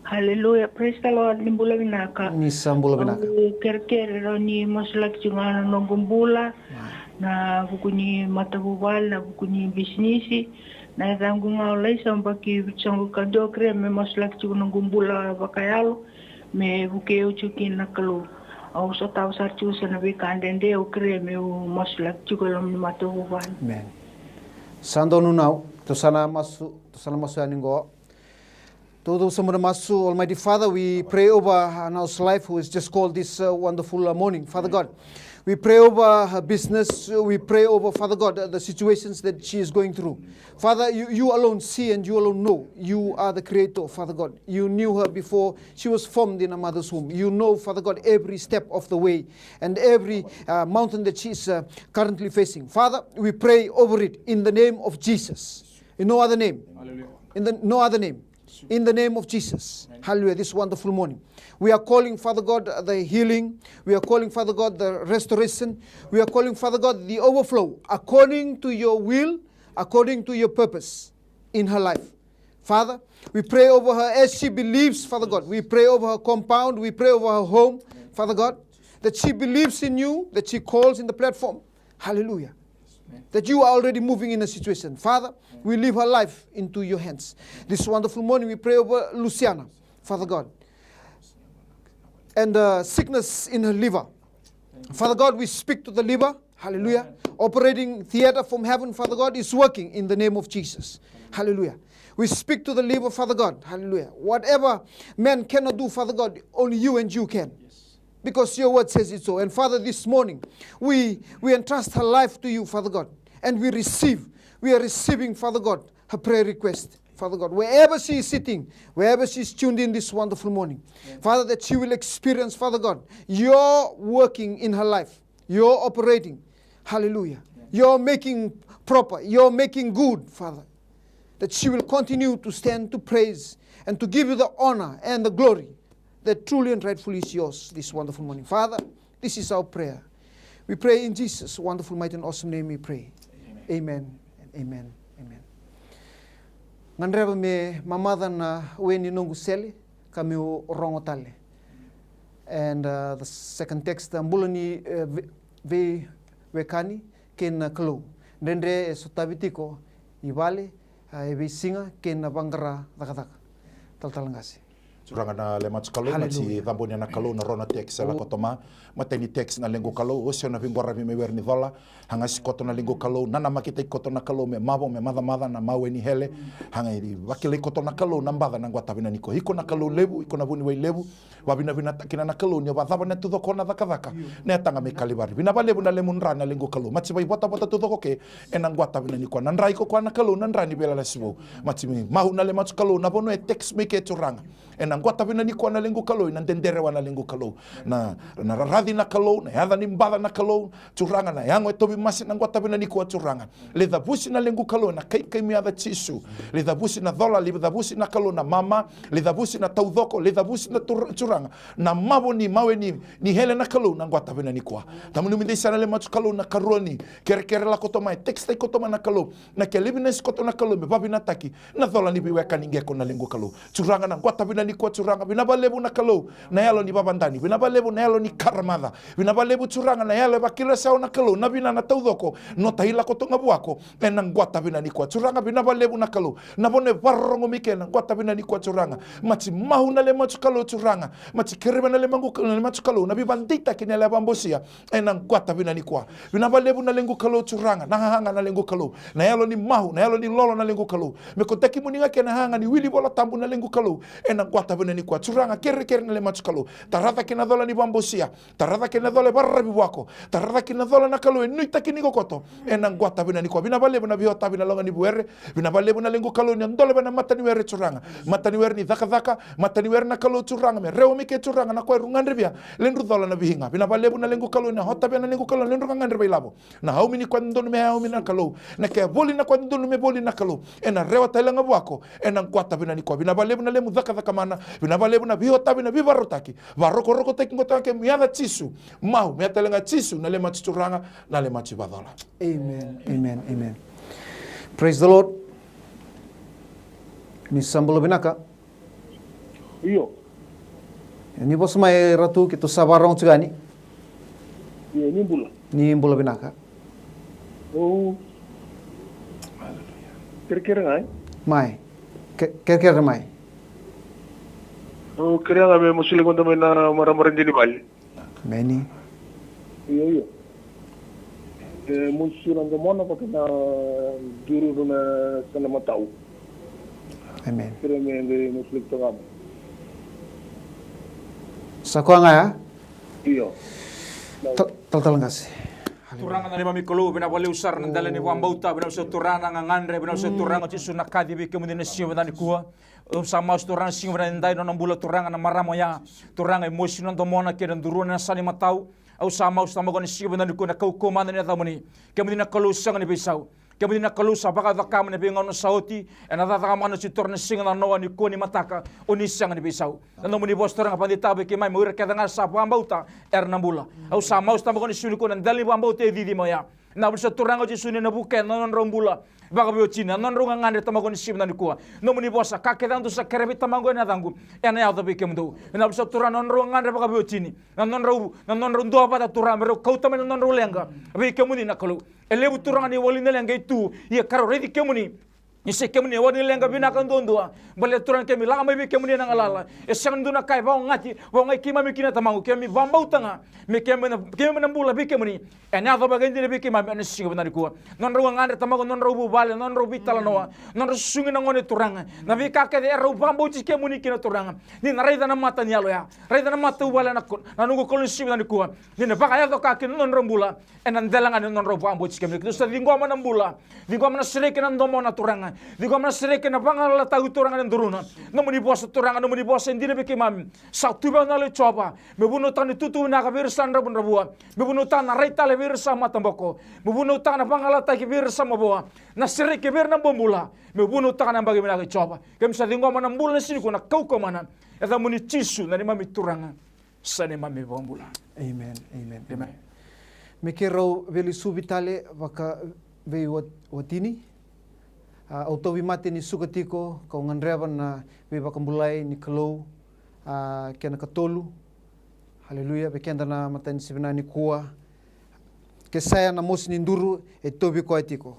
Hallelujah, praise the Lord. Ni bula vinaka. Ni sa bula vinaka. Au kerekere rau ni masulaki tiko ga na noqu bula, na vuku ni matavuvale, na vuku ni bisinisi. Na yacaqu ga o Laisa Baki Vitusaqa Kadokre, me masulaki tiko noqu bula vakayalo, me vukei au tiko kina na Kalou. Au sotava sara tiko sa na veika dede, au kerea meu masulaki tiko e loma ni matavuvale. Amen. Sa donu nau, tou sa na masu, tou sa na masu yani qo. Tou, tou sa bau na masu. Almighty Father, we pray over Anao's life who has just called this uh, wonderful uh, morning. Father God, we pray over her business. We pray over, Father God, uh, the situations that she is going through. Father, you, you alone see and you alone know. You are the creator, Father God. You knew her before she was formed in her mother's womb. You know, Father God, every step of the way and every uh, mountain that she is uh, currently facing. Father, we pray over it in the name of Jesus. In no other name. In the no other name. In the name of Jesus. Hallelujah. This wonderful morning. We are calling, Father God, the healing. We are calling, Father God, the restoration. We are calling, Father God, the overflow according to your will, according to your purpose in her life. Father, we pray over her as she believes, Father God. We pray over her compound. We pray over her home, Father God, that she believes in you, that she calls in the platform. Hallelujah. That you are already moving in a situation. Father, we leave her life into your hands. This wonderful morning, we pray over Luciana, Father God, and uh, sickness in her liver. Father God, we speak to the liver. Hallelujah. Operating theater from heaven, Father God, is working in the name of Jesus. Hallelujah. We speak to the liver, Father God. Hallelujah. Whatever man cannot do, Father God, only you and you can. Because your word says it so. And Father, this morning, we, we entrust her life to you, Father God. And we receive, we are receiving, Father God, her prayer request, Father God. Wherever she is sitting, wherever she is tuned in this wonderful morning, Father, that she will experience, Father God, your working in her life, your operating. Hallelujah. Your making proper, your making good, Father. That she will continue to stand to praise and to give you the honor and the glory that truly and rightfully is yours this wonderful morning. Father, this is our prayer. We pray in Jesus' wonderful, mighty, and awesome name we pray. Amen. Amen. Amen. Amen. Gadreva me mamaca na we ni noqu sele ka meu rogo tale. And uh, the second text, uh, bula ni uh, veiwekani kei na Kalou. Dredre e sotavi tiko i vale, uh, e veisiga kei na vaqara cakacaka. Talatala qase. Turaga na le matua Kalou, na ti caboni na Kalou na rona text e lako toma. Matai ni text na lequ Kalou, osi au na veiqoravi mai were ni cola. Hagasi koto na lequ Kalou, na namakitaki koto na Kalou me mavo, me macamaca na mawe ni hele. Haga i vakilai koto na Kalou na baca na guatavi na nikua. Iko na Kalou levu, iko na vuniwai levu. Vavinavinataki na na Kalou ni o vacava na tucoko na cakacaka. Na yataga mai Kalivari. Vinava levu na lemudra na lequ Kalou. Mati vaivotavota tucoko ke ena guatavi na nikua. Na dra iko koya na Kalou, na dra ni veilalasi vou. Mati mai mau na le matua Kalou, na vanua e text mai ke Turaga. Ena guatavi na nikua na lequ Kalou, ena dederewa na lequ Kalou. Na, na raraci na Kalou, na yaca ni baca na Kalou, Turaga na yago e tauvimasi na guatavi na nikua Turaga. Le cavusi na lequ Kalou, ena kaikai mi yaca Jisu. Le cavusi na cola, le cavusi na Kalou na mama, le cavusi na taucoko, le cavusi na Turaga. Na mavo ni mawe ni, ni hele na Kalou, na guatavi na nikua. Tamuni mi dei sa na le matua Kalou na karua ni, kerekere lako toma e, text ai koto ma na Kalou. Na ke livinesi koto na Kalou, me vavinataki. Na cola ni veiwekani qeko na lequ Kalou. Turaga na guatavi na nikua. nikua Turaga. Vinava levu na Kalou na yalo ni vavadani. Vinava levu na yalo ni karamaca. Vinava levu Turaga na yalo e vakila sa o na Kalou na vinana taucoko. Nota ilako toga vuako. Ena gwata vina nikua Turaga. Vinava levu na Kalou na vone varorogo mike ena gwata vina nikua Turaga. Mati mau na le matu Kalou Turaga. Mati kereva na le magu na le matu Kalou na vivadeitaki na yalo e vabosia. Ena gwata vina nikua. Vinava levu na lequ Kalou Turaga, na hahaga na lequ Kalou. Na yalo ni mau, na yalo ni lolo na lequ Kalou. Me ko tekimuni ga kena hahaga ni wili vola tabu na lequ Kalou. Ena gwata vina nikua. Turaga kerekere na le matu Kalou. Taraca kena cola ni vabosia. Taraca kena cola e vararavi vuako. Taraca kena cola na Kalou e nuitaki ni kokoto. Ena gwata vina nikua. Vinava levu na viotavi na loga ni vuere. Vinava levu na lequ Kalou ni a dolove na mata ni were Turaga. Mata ni were ni cakacaka. Mata ni were na Kalou Turaga. Me rewa mike Turaga na koya ru gadrevia. Ledru cola na vihiga. Vinava levu na lequ Kalou ni a hotavia na lequ Kalou na ledru gagadre vailavo. Na aumi ni koya dodonu me aumi na Kalou. Na ke voli na koya dodonu me voli na Kalou. Ena rewa tale ga vuako. Ena gwata vina nikua. Vinava levu na lemu cakacaka mana. Vinava levu na viotavi na vivarautaki. Varokorokotaki gotaka kemu yaca Jisu. Mau me a tale ga Jisu na le matu Turaga. Na le matu vacola. Amen, amen, amen. Praise the Lord. Ni sa bula vinaka. Io. Ni vosa mai Ratu, keitou sa vakarogo tiko yani. Io, ni bula. Ni bula vinaka. O kerekere ga e? Mai. Ke- kerekere mai. O kerea ga me masulaki mada mai na maramara dini vale. Meni. Io, io. E musu na domona vata na dururu na sana matau. Amen. Kere me qai musu lek togama. Sa koya ga ya? Io. Tal- talatala qase. Turaga na neimami Kalou, vinaka vakalevu sara na dela ni vakabauta, vinaka sara Turaga na gagadre, vinaka sara Turaga o Jisu na kaci vei kemuni na siga vinaka nikua. Au sa masu Turaga siga vinaka ni dai nona bula Turaga na marama oya. Turaga e mosi na domona kei na duruna na sana matau. Au sa masu tamaqu ni siga vinaka nikua na kaukauwa mada ni yacamuni. Kemuni na Kalou sega ni veisau. Kemuni na Kalou sa vakacakama na veigauna sa oti. Ena cakacaka mana sa tu Turaga na siga na noa nikua ni mataka. O ni sega ni veisau. Na nomuni vosa Turaga vakadeitaka vei keimami o ira kece ga sa vakabauta era na bula. Au sa masu tamaqu ni siga nikua na dela ni vakabauta e cici mai oya. Na vuli sa Turaga o Jisu ni na vukea na nodrau bula vakaveiwatini, na nodrau gagadre tamaqu ni siga vinaka nikua. Nomuni vosa ka kece ga dou sa kerea vei tamaqu ena yacaqu ena yaco vei kemudou. Na vuli sa Turaga na nodrau gagadre vakaveiwatini, na nodrau, na nodrau duavata Turaga me rau kauta mai na nodrau leqa vei kemuni na Kalou. E levu Turaga na iwali ni leqa e tu, ia ka rau raici kemuni. Ni se kemuni e wani leqa vinaka duadua. Baleta Turaga keimami lako mai vei kemuni ena galala. E sega ni dua na ka e vakaogati, vakaogai keimami kina tamaqu, keimami vakabauta ga me keimami na, keimami na bula vei kemuni. Ena yaco vakaidina vei keimami ena siga vinaka nikua. Nodrau gagadre tamaqu, nodrau vuvale, nodrau veitalanoa, nodrau susugi na gone Turaga. Na veika kece erau vakabauti kemuni kina Turaga. Ni na raica na mata ni yalo ya. Raica na matavuvale na ko-, na noqu Kalou ni siga vinaka nikua. Ni na vakayaco ka kina nodrau bula. Ena dela ga ni nodrau vakabauti kemuni. Keitou sa ciqoma na bula. Ciqoma na sereki na domona Turaga. Ciqoma na sereki na vagalalataki Turaga na duruna. Nomuni vosa Turaga, nomuni vosa e dina vei keimami. Sa tu vei au na Yalo i Jiova. Me vunautaka na itutu vinaka vei ira sa dravudravua. Me vunautaka na rai tale vei ira sa mataboko. Me vunautaka na vagalalataki vei ira sa mavoa. Na sereki vei ira na bobula. Me vunautaka na yabaki vinaka i Jiova. Keimami sa ciqoma na bula na siga nikua na kaukauwa mana. Yacamuni Jisu na neimami Turaga. Sa neimami iVakabula. Amen, amen, amen. Me keirau veilesuvi tale vakaveiwatini. A, au tauvimate ni suka tiko kau gadreva na veivakabulai ni Kalou. A, kena katolu. Haleluya. Vei keda na matanisiga vinaka nikua. Kesaya na mosi ni duru e tauvi koya tiko.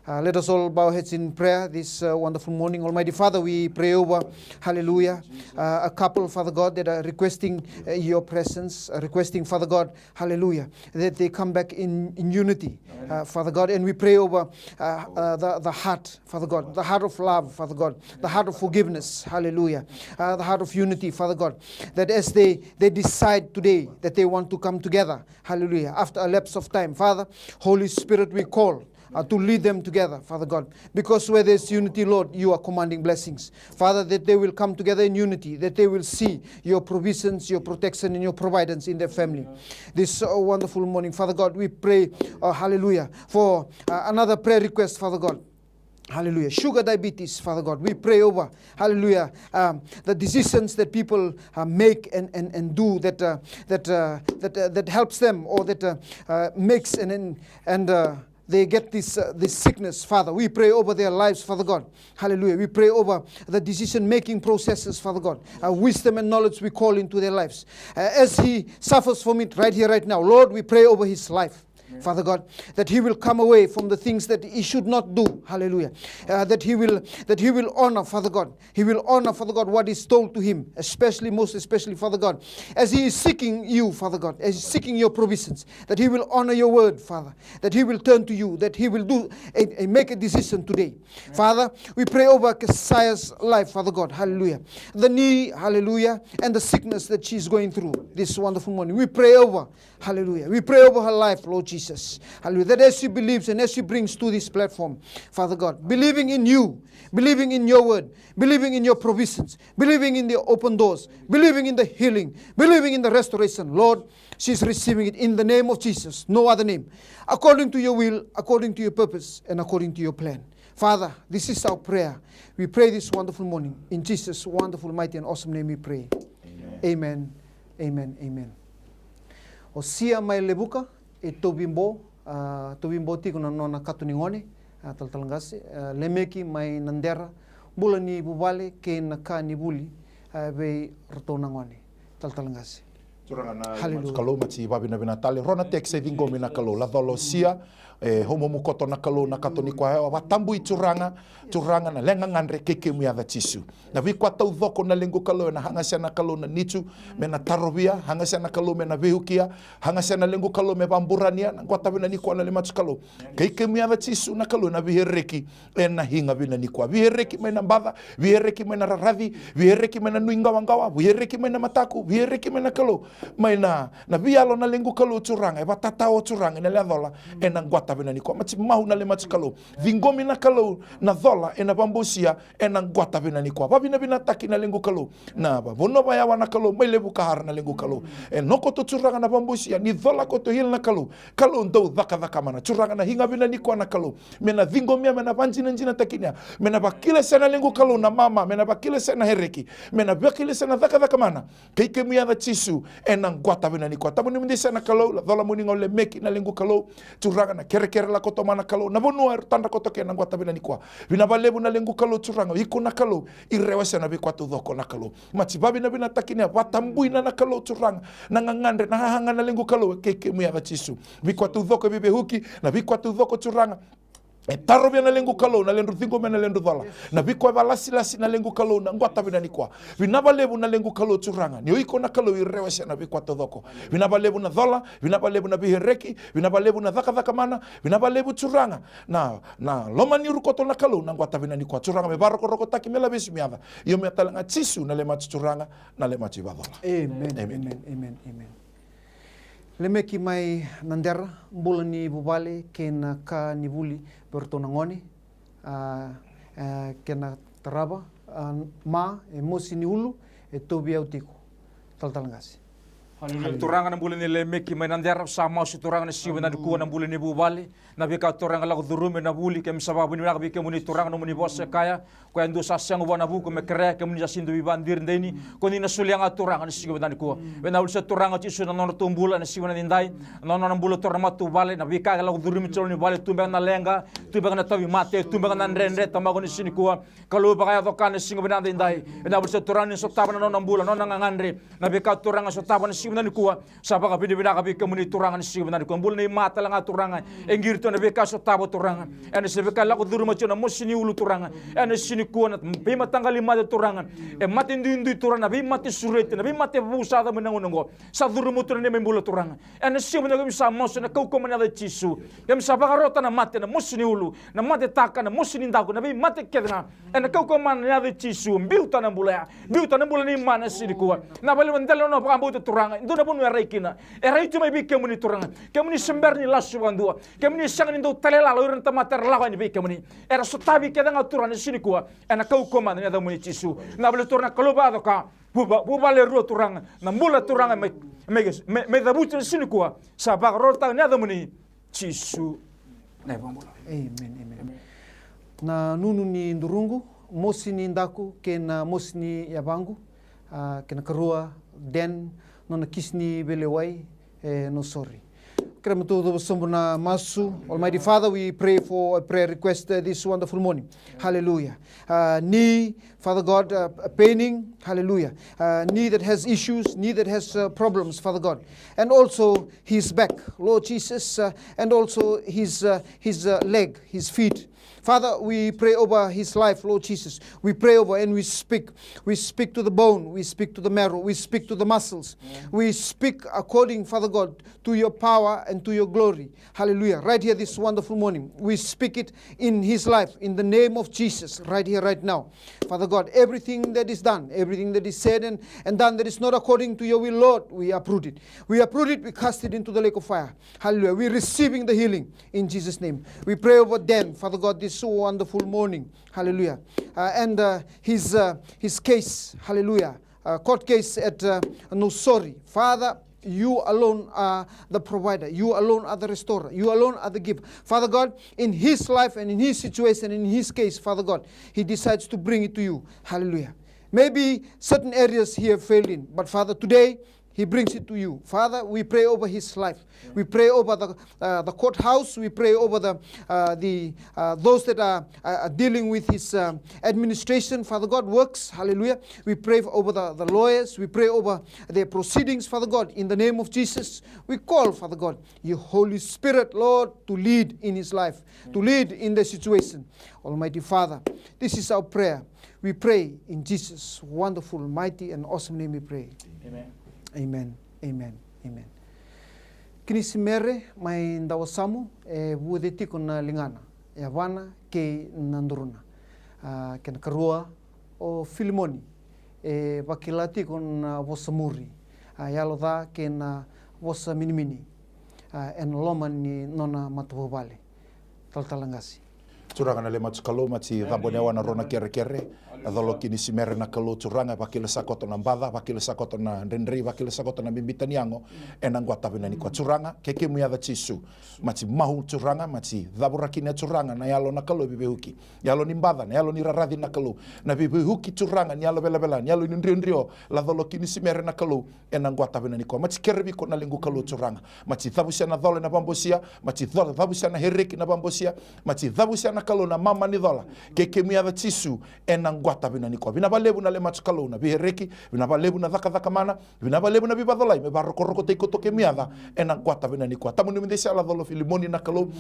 Uh, let us all bow our heads in prayer this uh, wonderful morning. Almighty Father, we pray over, hallelujah, uh, a couple, Father God, that are requesting uh, your presence, uh, requesting, Father God, hallelujah, that they come back in, in unity, uh, Father God. And we pray over uh, uh, the, the heart, Father God, the heart of love, Father God, the heart of forgiveness, hallelujah, uh, the heart of unity, Father God, that as they, they decide today that they want to come together, hallelujah, after a lapse of time, Father, Holy Spirit, we call uh, to lead them together, Father God. Because where there's unity, Lord, you are commanding blessings. Father, that they will come together in unity, that they will see your provisions, your protection, and your providence in their family. This uh, wonderful morning, Father God, we pray, uh, hallelujah, for uh, another prayer request, Father God. Hallelujah. Sugar diabetes, Father God. We pray over, hallelujah, um, the decisions that people uh, make and, and, and do that, uh, that, uh, that, uh, that helps them or that uh, uh, makes and, and, and uh, they get this, uh, this sickness, Father. We pray over their lives, Father God. Hallelujah. We pray over the decision-making processes, Father God. Uh, wisdom and knowledge we call into their lives. Uh, as he suffers from it right here, right now, Lord, we pray over his life, Father God, that he will come away from the things that he should not do. Hallelujah. Uh, that he will, that he will honor, Father God. He will honor, Father God, what is told to him, especially, most especially, Father God, as he is seeking you, Father God, as he's seeking your provisions, that he will honor your word, Father, that he will turn to you, that he will do and, and make a decision today. Father, we pray over Kesaya's life, Father God, hallelujah. The knee, hallelujah, and the sickness that she's going through this wonderful morning. We pray over, hallelujah. We pray over her life, Lord Jesus. Hallelujah. That as she believes and as she brings to this platform, Father God, believing in you, believing in your word, believing in your provisions, believing in the open doors, believing in the healing, believing in the restoration, Lord, she's receiving it in the name of Jesus, no other name. According to your will, according to your purpose, and according to your plan. Father, this is our prayer. We pray this wonderful morning. In Jesus' wonderful, mighty, and awesome name we pray. Amen. Amen. Amen. Amen. O Sia mai Levuka, e tauvi bo, a, tauvi bo tiko na nona kato ni gone, a, talatala qase, a, Lemeki mai Nadera, bula ni vuvale kei na ka ni vuli, a, vei ratou na gone, talatala qase. Turaga na Hallelujah. Kalou, mati vavinavina tale. Rona text e ciqomi na Kalou. Lacola o Sia, e homomu koto na Kalou na kato ni koya. Vatabui Turaga, Turaga na leqa gadre kei kemu yaca Jisu. Na veika taucoko na lequ Kalou, ena haga Sia na Kalou na nitu me na tarovia, haga Sia na Kalou me na veiukia, haga Sia na lequ Kalou me vaburania, na qwata vina ni koya na le mati Kalou. Kei kemu yaca Jisu na Kalou na vihereki, ena higa vina ni koya. Vihereki mai na baca, vihereki mai na raraci, vihereki mai na nui qawaqawa, vihereki mai na mataku, vihereki mai na Kalou. Mai na, na viyalo na lequ Kalou Turaga, e vatatao Turaga, ena lecola, ena qwata vina ni koya. Mati mau na le mati Kalou. Ciqomi na Kalou, na cola, ena vabosia, ena qwata vina ni koya. Vavinavinataki na lequ Kalou. Na vavonova yawa na Kalou, mai Levuka hara na lequ Kalou. E nokoto Turaga na vabosia, ni cola koto hil na Kalou. Kalou dau cakacaka mana. Turaga na higa vina ni koya na Kalou. Me na ciqomia, me na vajinajinatakinia. Me na vakila Sia na lequ Kalou na mama, me na vakila Sia na hereki. Me na vakila Sia na cakacaka mana. Kei kemu yaca Jisu, ena qwata vina ni koya. Tabu ni mudei Sia na Kalou, lacola muni gau Lemeki na lequ Kalou. Turaga na kerekere la koto mana Kalou. Na vanua era tadra koto kei na qwata vina ni koya. Vinavalevu na lequ Kalou Turaga, iko na Kalou. I rewa Sia na veika taucoko na Kalou. Mati vavinavinatakinia, vatabuina na Kalou Turaga. Na gagadre, na hahaga na lequ Kalou, kei kemu yaca Jisu. Veika taucoko e viveuki, na veika taucoko Turaga. E tarovia na lequ Kalou, na ledru ciqomia na ledru cola. Na veika e valasilasi na lequ Kalou, na qwata vina ni koya. Vinavalevu na lequ Kalou Turaga. Ni o iko na Kalou i rewa Sia na veika taucoko. Vinavalevu na cola, vinavalevu na vihereki, vinavalevu na cakacaka mana, vinavalevu Turaga. Na, na loma ni rukoto na Kalou, na qwata vina ni koya. Turaga me varokorokotaki me lavesi me yaca. Io me tale ga Jisu, na le mati Turaga, na le mati vacola. Amen, amen, amen, amen. Lemeki mai Nadera, bula ni vuvale kei na ka ni vuli vei ratou na gone, a, a, kei na tarava, a, ma, e mosi ni ulu, e tauvi au tiko. Talatala qase. Haleluya. Turaga na bula ni Lemeki mai Nadera, sa masu Turaga na siga vinaka nikua na bula ni vuvale, na veika Turaga lako curumi na vuli, keimami sa vakavinavinaka vei kemuni Turaga nomuni vosa e kaya, koya e dua sa sega vua na vuku me kerea, kemuni sa sega ni dau veivakadiri dei ni, ko ni na solia ga Turaga na siga vinaka nikua. Vinaka vuli sa Turaga Jisu na nodratou bula na siga vinaka nidai, na nona bula Turaga na matavuvale, na veika e lako curumi tiko ni vale, tu beka na leqa, tu beka na tauvimate, tu beka na dredre, tamaqu ni siga nikua. Kalou vakayaco ka na siga vinaka nidai. Vinaka vuli sa Turaga ni sotava na nona bula, na nona gagadre, na veika Turaga sotava na siga vinaka nikua. Sa vakavinavinaka vei kemuni Turaga na siga vinaka nikua. Bula nei ma tale ga Turaga. E qiri tu na veika sotava Turaga. Ena se veika lako curuma tiko na mosi ni ulu Turaga. Ena siga nikua na veimataqali mate Turaga. E mate duidui Turaga, na veimate sureti, na veimate vusaca mai na gauna oqo. Sa curuma tu na neimami bula Turaga. Ena siga vinaka keimami sa masu ena kaukaua mana yaca i Jisu. Keimami sa vakarota na mate, na mosi ni ulu, na matetaka, na mosi ni daku, na veimate kece ga. Ena kaukaua mana yaca i Jisu, biuta na bula ya. Biuta na bula nei ma na siga nikua. Na vale va dela na nona vakabauta Turaga. E dua na vanua e rai kina. E rai tu mai vei kemuni Turaga. Kemuni se bera ni lasu vakadua. Kemuni sega ni dau talai lala o ira na tamata era lako yani vei kemuni. Era sotavi kece ga Turaga na siga nikua. Ena kaukaua mana na yacamuni Jisu. Na vale Turaga na Kalou vakayaco ka. Vuva, vuvale rua Turaga. Na bula Turaga mai, mai, mai, mai cavuti na siga nikua. Sa vakarorotaka na yacamuni. Jisu na iVakabula. Amen, amen. Na nunu ni duruqu, mosi ni daku kei na mosi ni yavaqu, a, kei na karua, Den, nona kisi ni veilewai, e, no sori. Kerea me tou cuva sobu na masu. Almighty Father, we pray for a prayer request, uh, this wonderful morning. Hallelujah. Uh, knee, Father God, uh, paining. Hallelujah. Uh, knee that has issues, knee that has, uh, problems, Father God. And also his back, Lord Jesus, uh, and also his, uh, his, uh, leg, his feet. Father, we pray over his life, Lord Jesus. We pray over and we speak. We speak to the bone. We speak to the marrow. We speak to the muscles. We speak according, Father God, to your power and to your glory. Hallelujah. Right here this wonderful morning, we speak it in his life, in the name of Jesus, right here, right now. Father God, everything that is done, everything that is said and, and done that is not according to your will, Lord, we uproot it. We uproot it, we cast it into the lake of fire. Hallelujah. We're receiving the healing in Jesus' name. We pray over Dan, Father God, this wonderful morning. Hallelujah. Uh, and, uh, his, uh, his case, hallelujah. Uh, court case at, uh, Nausori. Father, you alone are the provider. You alone are the restorer. You alone are the giver. Father God, in his life and in his situation, in his case, Father God, he decides to bring it to you. Hallelujah. Maybe certain areas he have failed in, but Father, today, he brings it to you. Father, we pray over his life. We pray over the, uh, the courthouse. We pray over the, uh, the, uh, those that are, are dealing with his, um, administration, Father God, works. Hallelujah. We pray over the, the lawyers. We pray over their proceedings, Father God, in the name of Jesus. We call, Father God, your Holy Spirit, Lord, to lead in his life, to lead in the situation. Almighty Father, this is our prayer. We pray in Jesus' wonderful, mighty, and awesome name we pray. Amen. Amen. Amen. Amen. Kinisimere mai Dawasamu, e vuce tiko na ligana, e yavana kei na duruna. A, kena karua, o Filimoni, e vakila tiko na vosa muri, a, yalo ca kei na vosa minimini, a, ena loma ni nona matavuvale. Talatala Qase. Turaga na le matua Kalou, mati cabo ni awa na rua na kerekere. Na colo Kinisimere na Kalou Turaga, e vakila sa koto na baca, vakila sa koto na dredre, vakila sa koto na bibita ni yago. Ena quata vina nikua Turaga, kei kemu yaca Jisu. Mati mau Turaga, mati cavuraki na Turaga, na yalo na Kalou e veiveiuki. Yalo ni baca, na yalo ni raraci na Kalou. Na veiveiuki Turaga, ni yalo velavela, ni yalo ni driodrio, la colo Kinisimere na Kalou. Ena quata vina nikua. Mati kerevi iko na lequ Kalou Turaga. Mati cavusia na cola ena vabosia. Mati co-, cavusia na hereki na vabosia. Mati cavusia na Kalou na mama ni cola. Kei kemu yaca Jisu, ena quata vina nikua. Vina valevu na le matua Kalou na veihereki. Vina valevu na cakacaka mana. Vina valevu na veivacolai. Me varokorokotaki koto kemu yaca. Ena quata vina nikua. Tabu ni mudei sala colo Filimoni na Kalou.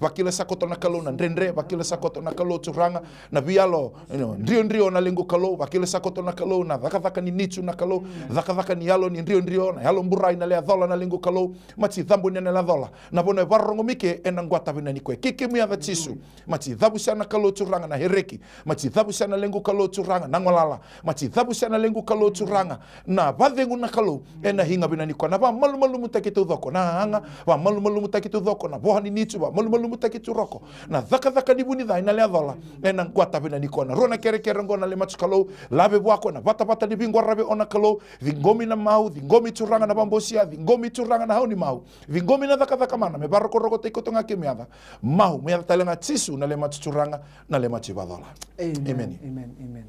Vakila sa koto na Kalou na dredre. Vakila sa koto na Kalou Turaga. Na veiyalo, you know, driodrio na lequ Kalou, vakila sa koto na Kalou, na cakacaka ni nitu na Kalou, cakacaka ni yalo ni driodrio, na yalo burai na le yacola na lequ Kalou, mati cabo ni na le yacola. Na vanua e varorogo mai ke, ena quata vina nikua. Kei kemu yaca Jisu, mati cavusia na Kalou Turaga na hereki, mati cavusia na lequ Kalou Turaga na golala, mati cavusia na lequ Kalou Turaga, na vacegu na Kalou, ena higa vina nikua. Na vamalumalumutaki taucoko, na aga, vamalumalumutaki taucoko, na voa ni nitu, vamalumalumutaki taucoko. Na cakacaka ni vu ni ca ena le yacola, ena quata vina nikua. Na rua na kerekere oqo na le matua Kalou, lave vua ko na vatavata ni veiqwaravi o na Kalou, ciqomi na mau, ciqomi Turaga na vabosia, ciqomi Turaga na hau ni mau, ciqomi na cakacaka mana, me varokorokotaki koto ga kemu yaca. Mau, me yaca tale ga Jisu na le matua Turaga, na le matua ivacola. Amen. Amen. Amen. Amen.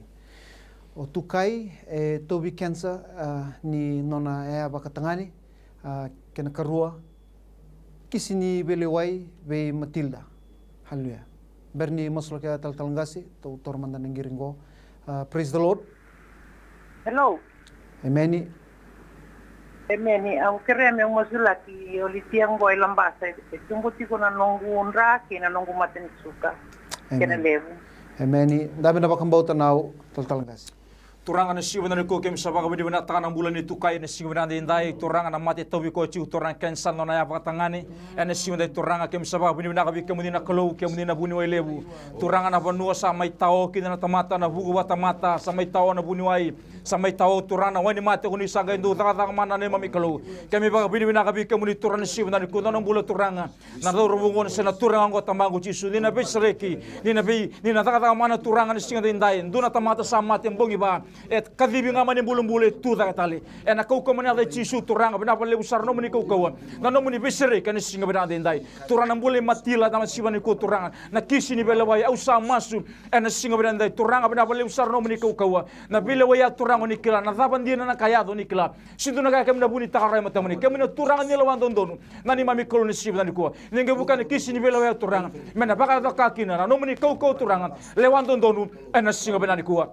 O Tukai, e tauvi kenisa, a, ni nona yaya vakatagane, a, kena karua, kisi ni veilewai vei Matilda. Hallelujah. Bera ni masulaki a Talatala Qase, tou taura mada na qiri qo. A, praise the Lord. Hello. Emeni. Emeni. Au kerea meu masulaki o Litia qo e Labasa, e tubu tiko na noqu dra kei na noqu mata ni suka. Kena levu. Emeni. Dabe na vakabauta na au, Talatala Qase. Turaga na siga vinaka nikua, keimami sa vakavinavinakataka na bula nei Tukai ena siga vinaka edaidai. Turaga na mate e tauvi koya tiko, Turaga, kenisa na nona yaya vakatagane. Ena siga edaidai Turaga, keimami sa vakavinavinaka vei kemuni na Kalou, kemuni na vuniwai levu. Turaga na vanua sa mai tao kina na tamata, na vuku vakatamata, sa mai tao na vuniwai, sa mai tao Turaga na wainimate, ko ni sa qai dau cakacaka mana na neimami Kalou. Keimami vakavinavinaka vei kemuni Turaga na siga vinaka nikua, dua na bula Turaga. Na cauravou oqo se na turaga oqo Tamaqu Jisu, ni na veisereki, ni na vei, ni na cakacaka mana Turaga na siga edaidai. Dua na tamata sa mate bogi va, E kacivi ga mai na ibulubulu, e tu cake tale. Ena kaukauwa ni yaca i Jisu, Turaga, vinaka vakalevu sara na nomuni kaukauwa, na nomuni veisereki ena siga vinaka edaidai. Turaga na bula i Matila, na siga nikua, Turaga, na kisi ni veilewai, au sa masu ena siga vinaka edaidai. Turaga, vinaka vakalevu sara na nomuni kaukauwa, na veilewai ya, Turaga, o ni kila. Na cava dina na ka e yaco, o ni kila. Sega ni dua na ka kemuni na vunitaka rawa e matamuni. Kemuni na Turaga ni lewa dodonu, na neimami Kalou, ena siga vinaka nikua. Ni qai vuka na kisi ni veilewai ya, Turaga, me na vakayaco-ka kina na nomuni kaukauwa, Turaga, lewa dodonu ena siga vinaka nikua.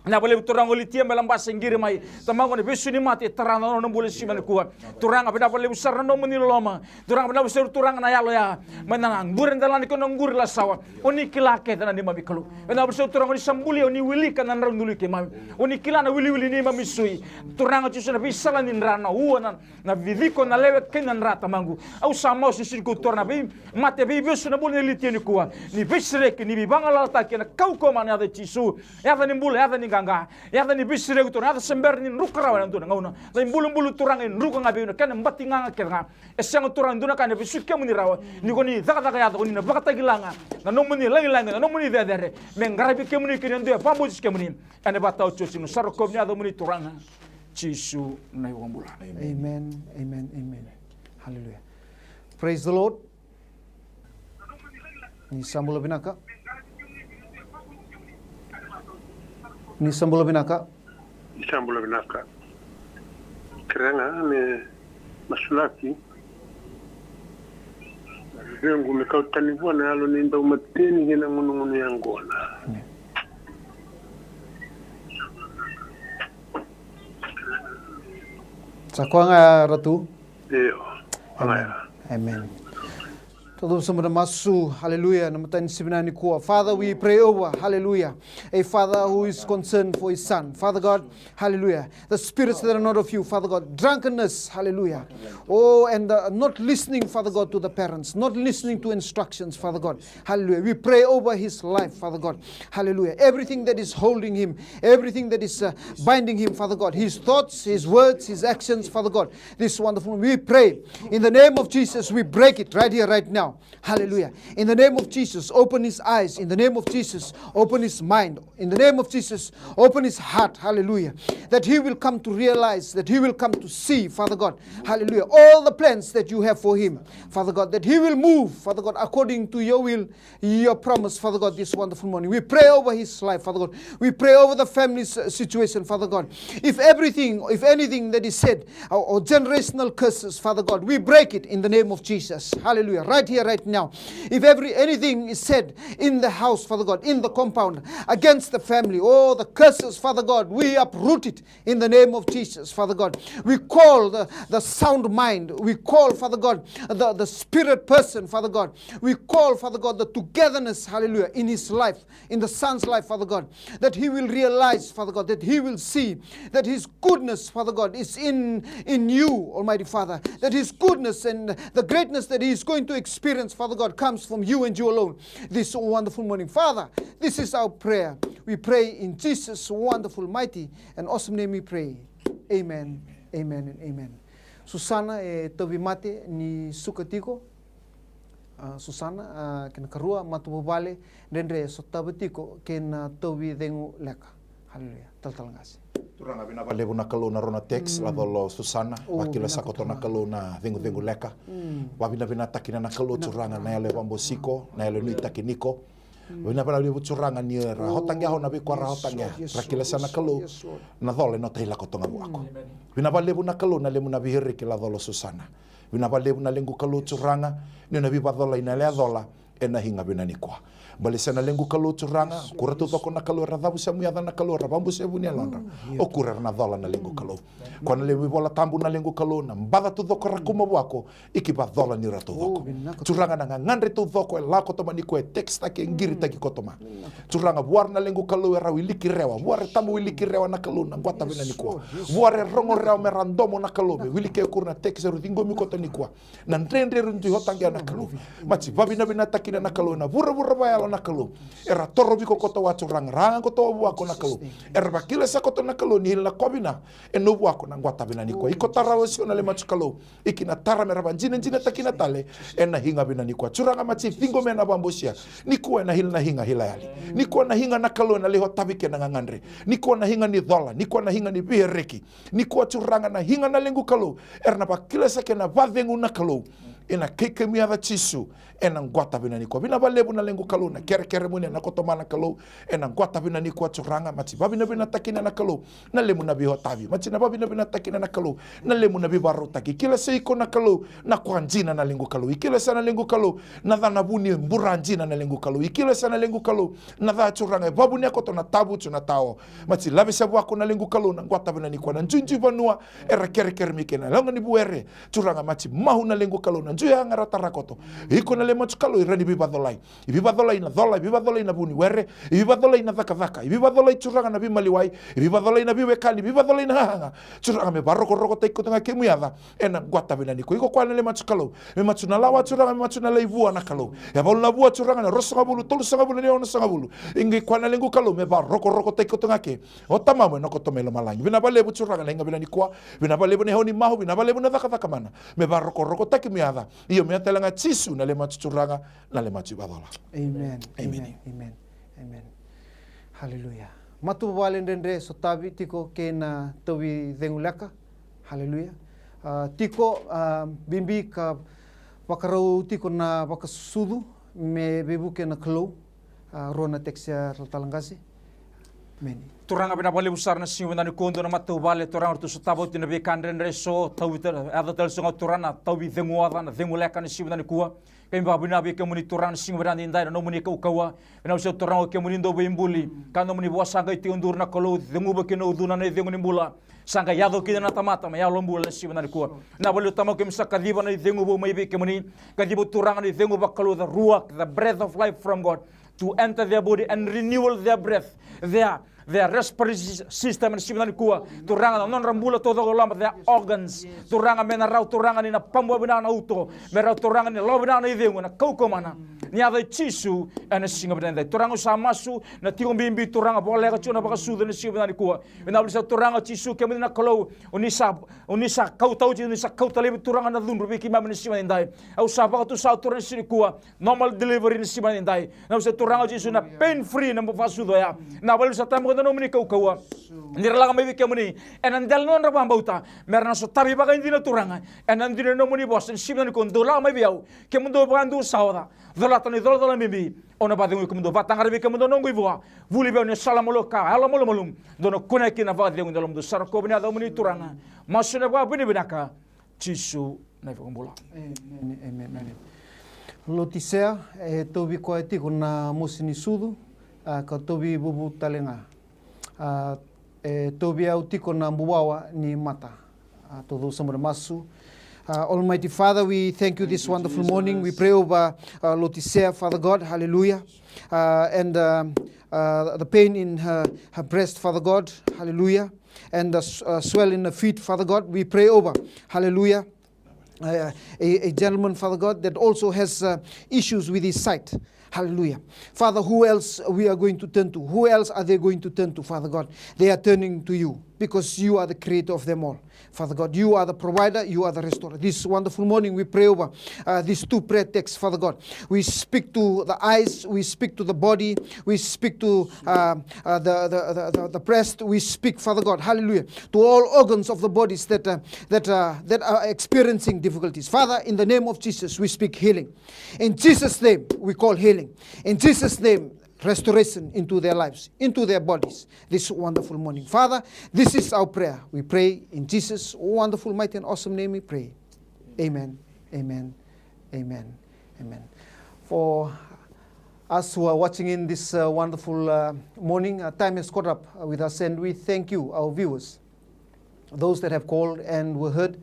Vinaka vakalevu, Turaga, o Litia mai Labasa, e qiri mai, Tamaqu, na vesu ni mate e tara na nona bula ena siga vinaka nikua. Turaga, vinaka vakalevu sara na nomuni loloma. Turaga, vinaka vakalevu sara, Turaga, na yalo ya mai na quri e delana kei na quri lasawa. O ni kila kece, na neimami Kalou. Vinaka vakalevu sara, Turaga, o ni sa bulia, o ni wilika na drau ni dului keimami. O ni kila na wiliwili ni neimami sui. Turaga Jisu, na veisala ni dra, na ua, na, na viciko, na lewe kei na dra, Tamaqu. Au sa masu ena siga nikua, Turaga, na veimate, veivesu na bula nei Litia nikua. Ni veisereki, ni veivagalalataki ena kaukauwa ni yaca i Jisu. Yaca ni bula, yaca ni qaqa, yaca ni veisereki, Turaga, yaca se bera ni druka rawa ena dua na gauna. Na ibulubulu, Turaga, e druka ga vei au na kena batigaga kece ga. E sega, Turaga, ni dua na ka ena vesuki kemuni rawa. Ni ko ni cakacaka, yaca ko ni na vakatakila ga na nomuni lagilagi, na nomuni cecere, me qaravi kemuni kina e dua e vakabauti kemuni. Ena ivakataotioti, ni sa rokovi na yacamuni, Turaga Jisu na iVakabula. Amen, amen, amen. Hallelujah. Praise the Lord. Ni sa bula vinaka. Ni sa bula vinaka. Ni sa bula vinaka. Kerea ga me masulaki. Luvequ, me kau tani vua na yalo ni daumateni kei na gunugunu yaqona. Sa koya ga, Ratu? Io. Amen. Amen. Toda vamos a masu, hallelujah, na mataka ni siga vinaka nikua. Father, we pray over, hallelujah, a father who is concerned for his son. Father God, hallelujah, the spirits that are not of you, Father God, drunkenness, hallelujah. Oh, and uh, not listening, Father God, to the parents, not listening to instructions, Father God. Hallelujah. We pray over his life, Father God. Hallelujah. Everything that is holding him, everything that is uh, binding him, Father God, his thoughts, his words, his actions, Father God. This wonderful, we pray in the name of Jesus, we break it right here, right now. Hallelujah. In the name of Jesus, open his eyes. In the name of Jesus, open his mind. In the name of Jesus, open his heart. Hallelujah. That he will come to realize, that he will come to see, Father God. Hallelujah. All the plans that you have for him, Father God, that he will move, Father God, according to your will, your promise, Father God, this wonderful morning. We pray over his life, Father God. We pray over the family's uh, situation, Father God. If everything, if anything that is said, or, or generational curses, Father God, we break it in the name of Jesus. Hallelujah. Right here, right now. If every anything is said in the house, Father God, in the compound, against the family, oh, the curses, Father God, we uproot it in the name of Jesus, Father God. We call the, the sound mind. We call, Father God, the, the spirit person, Father God. We call, Father God, the togetherness, hallelujah, in his life, in the son's life, Father God, that he will realize, Father God, that he will see that his goodness, Father God, is in, in you, Almighty Father, that his goodness and the greatness that he is going to experience, Father God, comes from you and you alone this wonderful morning. Father, this is our prayer. We pray in Jesus' wonderful, mighty, and awesome name we pray. Amen, amen, and amen. Susana, e tauvimate ni suka tiko. A, Susana, a, kena karua, matavuvale, dredre e sotava tiko kei na tauvicegu leka. Haleluya. Talatala Qase. Turaga, vinaka vakalevu na Kalou na rona text, mm, lacolo Susana. O, vakila sa koto na Kalou na cegucegu leka. Mm. Vavinavinataki na Kalou, Turaga, na yalo e vabosiko, na yalo e nuitaki niko. Vinaka vakalevu Turaga ni ra hotaqe ho na veika ra hotaqe. Ra kila sa na Kalou na cola e nota ilako toga vuako. Vinaka vakalevu na Kalou na lemu na vihiriki lacolo Susana. Vinaka vakalevu na lequ Kalou Turaga ni na vivacolaina na yalo e cola ena higa vinaka nikua. Baleta na lequ Kalou Turaga, kura taucoko na Kalou era cavusamu yaca na Kalou era vabusevu ni yalodra. O kura era na cola na lequ Kalou. Ko na levu iVola Tabu na lequ Kalou na baca taucoko era kuma vuako. Iki vacola ni ra taucoko. Turaga na gagadre taucoko e la koto mai nikua e tekisitaki e qiritaki koto mai. Turaga vua ra na lequ Kalou era wiliki rewa, vua ra tabu wiliki rewa na Kalou na guata vina nikua. Vua ra rogo rewa me ra domo na Kalou me wiliki e kura na tekisi eru ciqomi koto nikua. Na dredre eru dui hotaqia na Kalou. Mati vavinavinataki na Kalou na vuravura vaya na Kalou. Era torovi koto vua Turaga, ra yaga koto vua ko na Kalou. Era vakila sa koto na Kalou ni hili na kovina e novu ako na guata vina ni kua. Iko tara o sio na le machu Kalou. Iki na tara me ra vajinajinataki na tale ena higa vina ni kua. Turaga machi ciqo me na vabosia. Ni kua ena hili na higa hila yali. Ni kua na higa na Kalou ena leho tavi kena gagadre. Ni kua na higa ni cola. Ni kua na higa ni vihereki. Ni kua Turaga na higa na lequ Kalou. Era na vakila sa kena vacegu na Kalou. Ena kei kemu yaca Jisu. Ena guata vina ni kua. Vina valevu na lequ Kalou na kerekere muni ena koto mana Kalou. Ena guata vina ni kua Turaga. Machi vavinavinataki na Kalou. Na lemu na vihotavi. Machi na vavinavinataki na Kalou. Na lemu na vivarautaki. Kila se iko na Kalou. Na kua jina na lequ Kalou. Ikila sa na lequ Kalou. Na ca na vuni bura jina na lequ Kalou. Ikila sa na lequ Kalou. Na ca Turaga e vavuni akoto na tavuchu na tao. Machi lave sa vuako na lequ Kalou na guata vina ni kua na juijui vanua. Era kerekere mi kena. Laga ni vuere. Turaga machi mahu na lequ Kalou na jui a ga ra tara koto. Iko na le machu Kalou ira ni vivacolai. I vivacolai na cola, i vivacolai na vuniwere, i vivacolai na cakacaka, i vivacolai Turaga na vimaliwai, i vivacolai na viwekani, i vivacolai na hahaga. Turaga me varokorokotaki koto ga kemu yaca, ena guata vina ni kua. Iko koya na le machu Kalou, me machu na lawa Turaga, me machu na lai vua na Kalou. E valu na vua Turaga, na rosagavulu, tolusagavulu, ni onosagavulu. Iqi koya na lequ Kalou, me varokorokotaki koto ga ke. O tamamu ena koto mai lomalagi. Vina valevu Turaga na iga vina ni kua. Vina valevu na honi mahu. Vina valevu na cakacaka mana. Me varokorokotaki me yaca. Io me yatalaga Jisu na le machu Turaga. Na le machu vacola. Amen. Amen. Amen. Amen. Amen. Haleluya. Matavuvale dredre sotavi tiko kei na tauvi cegu leka. Haleluya. A, tiko, a, bibi ka vakarau tiko na vakasucu me veivuke na Kalou. A, rua na tekisi a talatala qase. Meni. Turaga vina valevu sara na siga vina ni kua dua na matavuvale Turaga ratou sotava oti na veika dredre so tauvi ta- yaco tale so ga Turaga na tauvi cegu oca na cegu leka na siga vina ni kua. Kei vavina vei kemuni Turaga na siga vina ni dai na nomuni kaukauwa. Vina vei sa Turaga o kemuni dau veibuli ka nomuni vua sa qai tiko duru na Kalou ceguva kina ucuna na icegu ni bula. Sa qai yaco kina na tamata me yalo bula na siga vina ni kua. Na valevu tamau kemi sa kaciva na icegu vou mai vei kemuni. Kaciva Turaga na icegu vakalou the ruach, the breath of life from God. To enter their body and renewal their breath, their, their respiratory system ena siga ni kua. Turaga na nodra bula taucoko loma their organs. Turaga me na rau Turaga ni na pamu vinaka na uto. Me rau Turaga ni loma vinaka na icegu na kaukauwa mana. Ni yaca i Jisu ena siga vinaka. Turaga au sa masu na tiko bibi Turaga voleka tiko na vakasucu ena siga vinaka ni kua. Ena vuli sa Turaga Jisu kemuni na Kalou. O ni sa, o ni sa kauta oti, o ni sa kauta laivi Turaga na cudru vei keimami ena siga vinaka. Au sa vakatusa Turaga ena siga ni kua. Normal delivery ni siga ni dai. Na usa Turaga o Jisu na pain free na vakasucu oya. Na vale sa tama keda nomuni kaukauwa. Ni ra lako mai vei kemuni. Ena dela nodra vakabauta. Me ra na sotavi vakaidina Turaga. Ena dina nomuni vosa ni siga ni kua dou lako mai vei au. Kemudou vakadua sa oca. Colata na icolacola bibi. Au na vakacegui kemudou vakatagara vei kemudou noqu ivua. Vuli vei au ni sala malua ka. Yalo malumalumu. Dou na kunea kina vakacegu ni yalomudou sara kovini a nomuni Turaga. Masu na vakavinavinaka. Jisu na iVakabula. Amen, amen, amen. Lotisea, e tauvi koya tiko na mosi ni sucu, a, ka tauvi vuvu tale ga. A, e tauvi au tiko na buwawa ni mata. A, tou cau sa bau masu. Uh, Almighty Father, we thank you this wonderful morning. We pray over uh, Lotisea, Father God, hallelujah. Uh, and um, uh, the pain in her, her breast, Father God, hallelujah. And the s- uh, swell in the feet, Father God, we pray over. Hallelujah. Uh, a, a gentleman, Father God, that also has uh, issues with his sight. Hallelujah. Father, who else we are going to turn to? Who else are they going to turn to, Father God? They are turning to you because you are the creator of them all. Father God, you are the provider, you are the restorer. This wonderful morning, we pray over uh, these two prayer texts, Father God. We speak to the eyes, we speak to the body, we speak to uh, uh, the, the, the, the, the breast, we speak, Father God, hallelujah, to all organs of the bodies that, uh, that, uh, that are experiencing difficulties. Father, in the name of Jesus, we speak healing. In Jesus' name, we call healing. In Jesus' name, restoration into their lives, into their bodies this wonderful morning. Father, this is our prayer. We pray in Jesus' wonderful, mighty, and awesome name we pray. Amen. Amen. Amen. Amen. For us who are watching in this uh, wonderful uh, morning, uh, time has caught up uh, with us, and we thank you, our viewers, those that have called and were heard,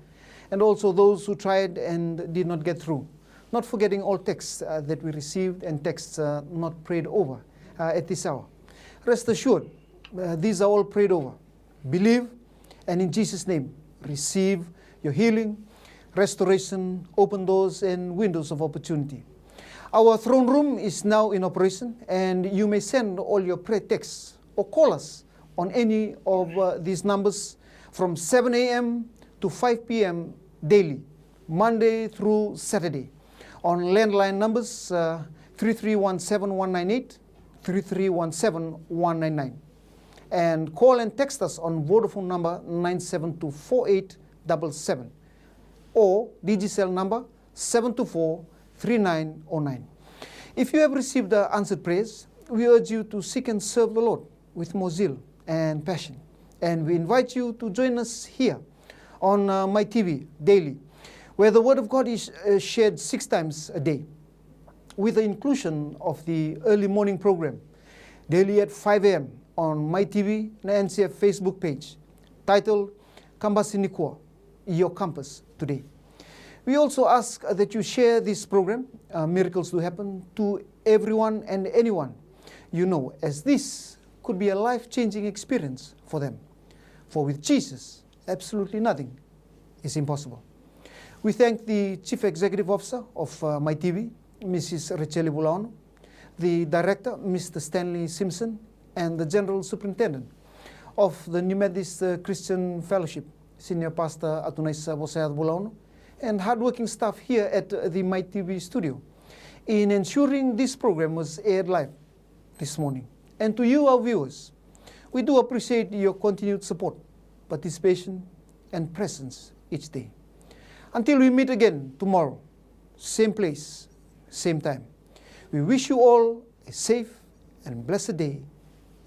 and also those who tried and did not get through. Not forgetting all texts uh, that we received and texts uh, not prayed over uh, at this hour. Rest assured, uh, these are all prayed over. Believe, and in Jesus' name, receive your healing, restoration, open doors, and windows of opportunity. Our throne room is now in operation, and you may send all your prayer texts or call us on any of uh, these numbers from seven a.m. to five p.m. daily, Monday through Saturday, on landline numbers uh, three three one seven one nine eight, three three one seven one nine nine, and call and text us on Vodafone number nine seven two four eight double seven or Digicel number seven two four three nine oh nine. If you have received the answered prayers, we urge you to seek and serve the Lord with more zeal and passion. And we invite you to join us here on uh, My T V daily, where the Word of God is uh, shared six times a day, with the inclusion of the early morning program daily at five a.m. on My T V na N C F Facebook page, titled Kambasi Nikua, Your Compass Today. We also ask that you share this program, uh, Miracles Do Happen, to everyone and anyone you know, as this could be a life-changing experience for them. For with Jesus, absolutely nothing is impossible. We thank the Chief Executive Officer of uh, My T V, Missus Rachel Vulaono, the Director, Mister Stanley Simpson, and the General Superintendent of the New Methodist uh, Christian Fellowship, Senior Pastor Atunaisa Vosayaca Vulaono, and hardworking staff here at uh, the My T V studio in ensuring this program was aired live this morning. And to you, our viewers, we do appreciate your continued support, participation, and presence each day. Until we meet again tomorrow, same place, same time, we wish you all a safe and blessed day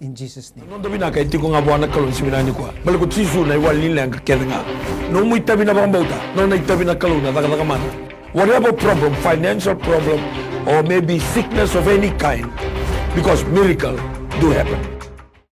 in Jesus' name. Noda vinaka e tiko ga vua na Kalou ni siga vinaka nikua. Baleta ko Jisu na iwali ni leqa kece ga. Nomu itavi na vakabauta, nona itavi na Kalou na cakacaka mana. Whatever problem, financial problem, or maybe sickness of any kind, because miracle do happen.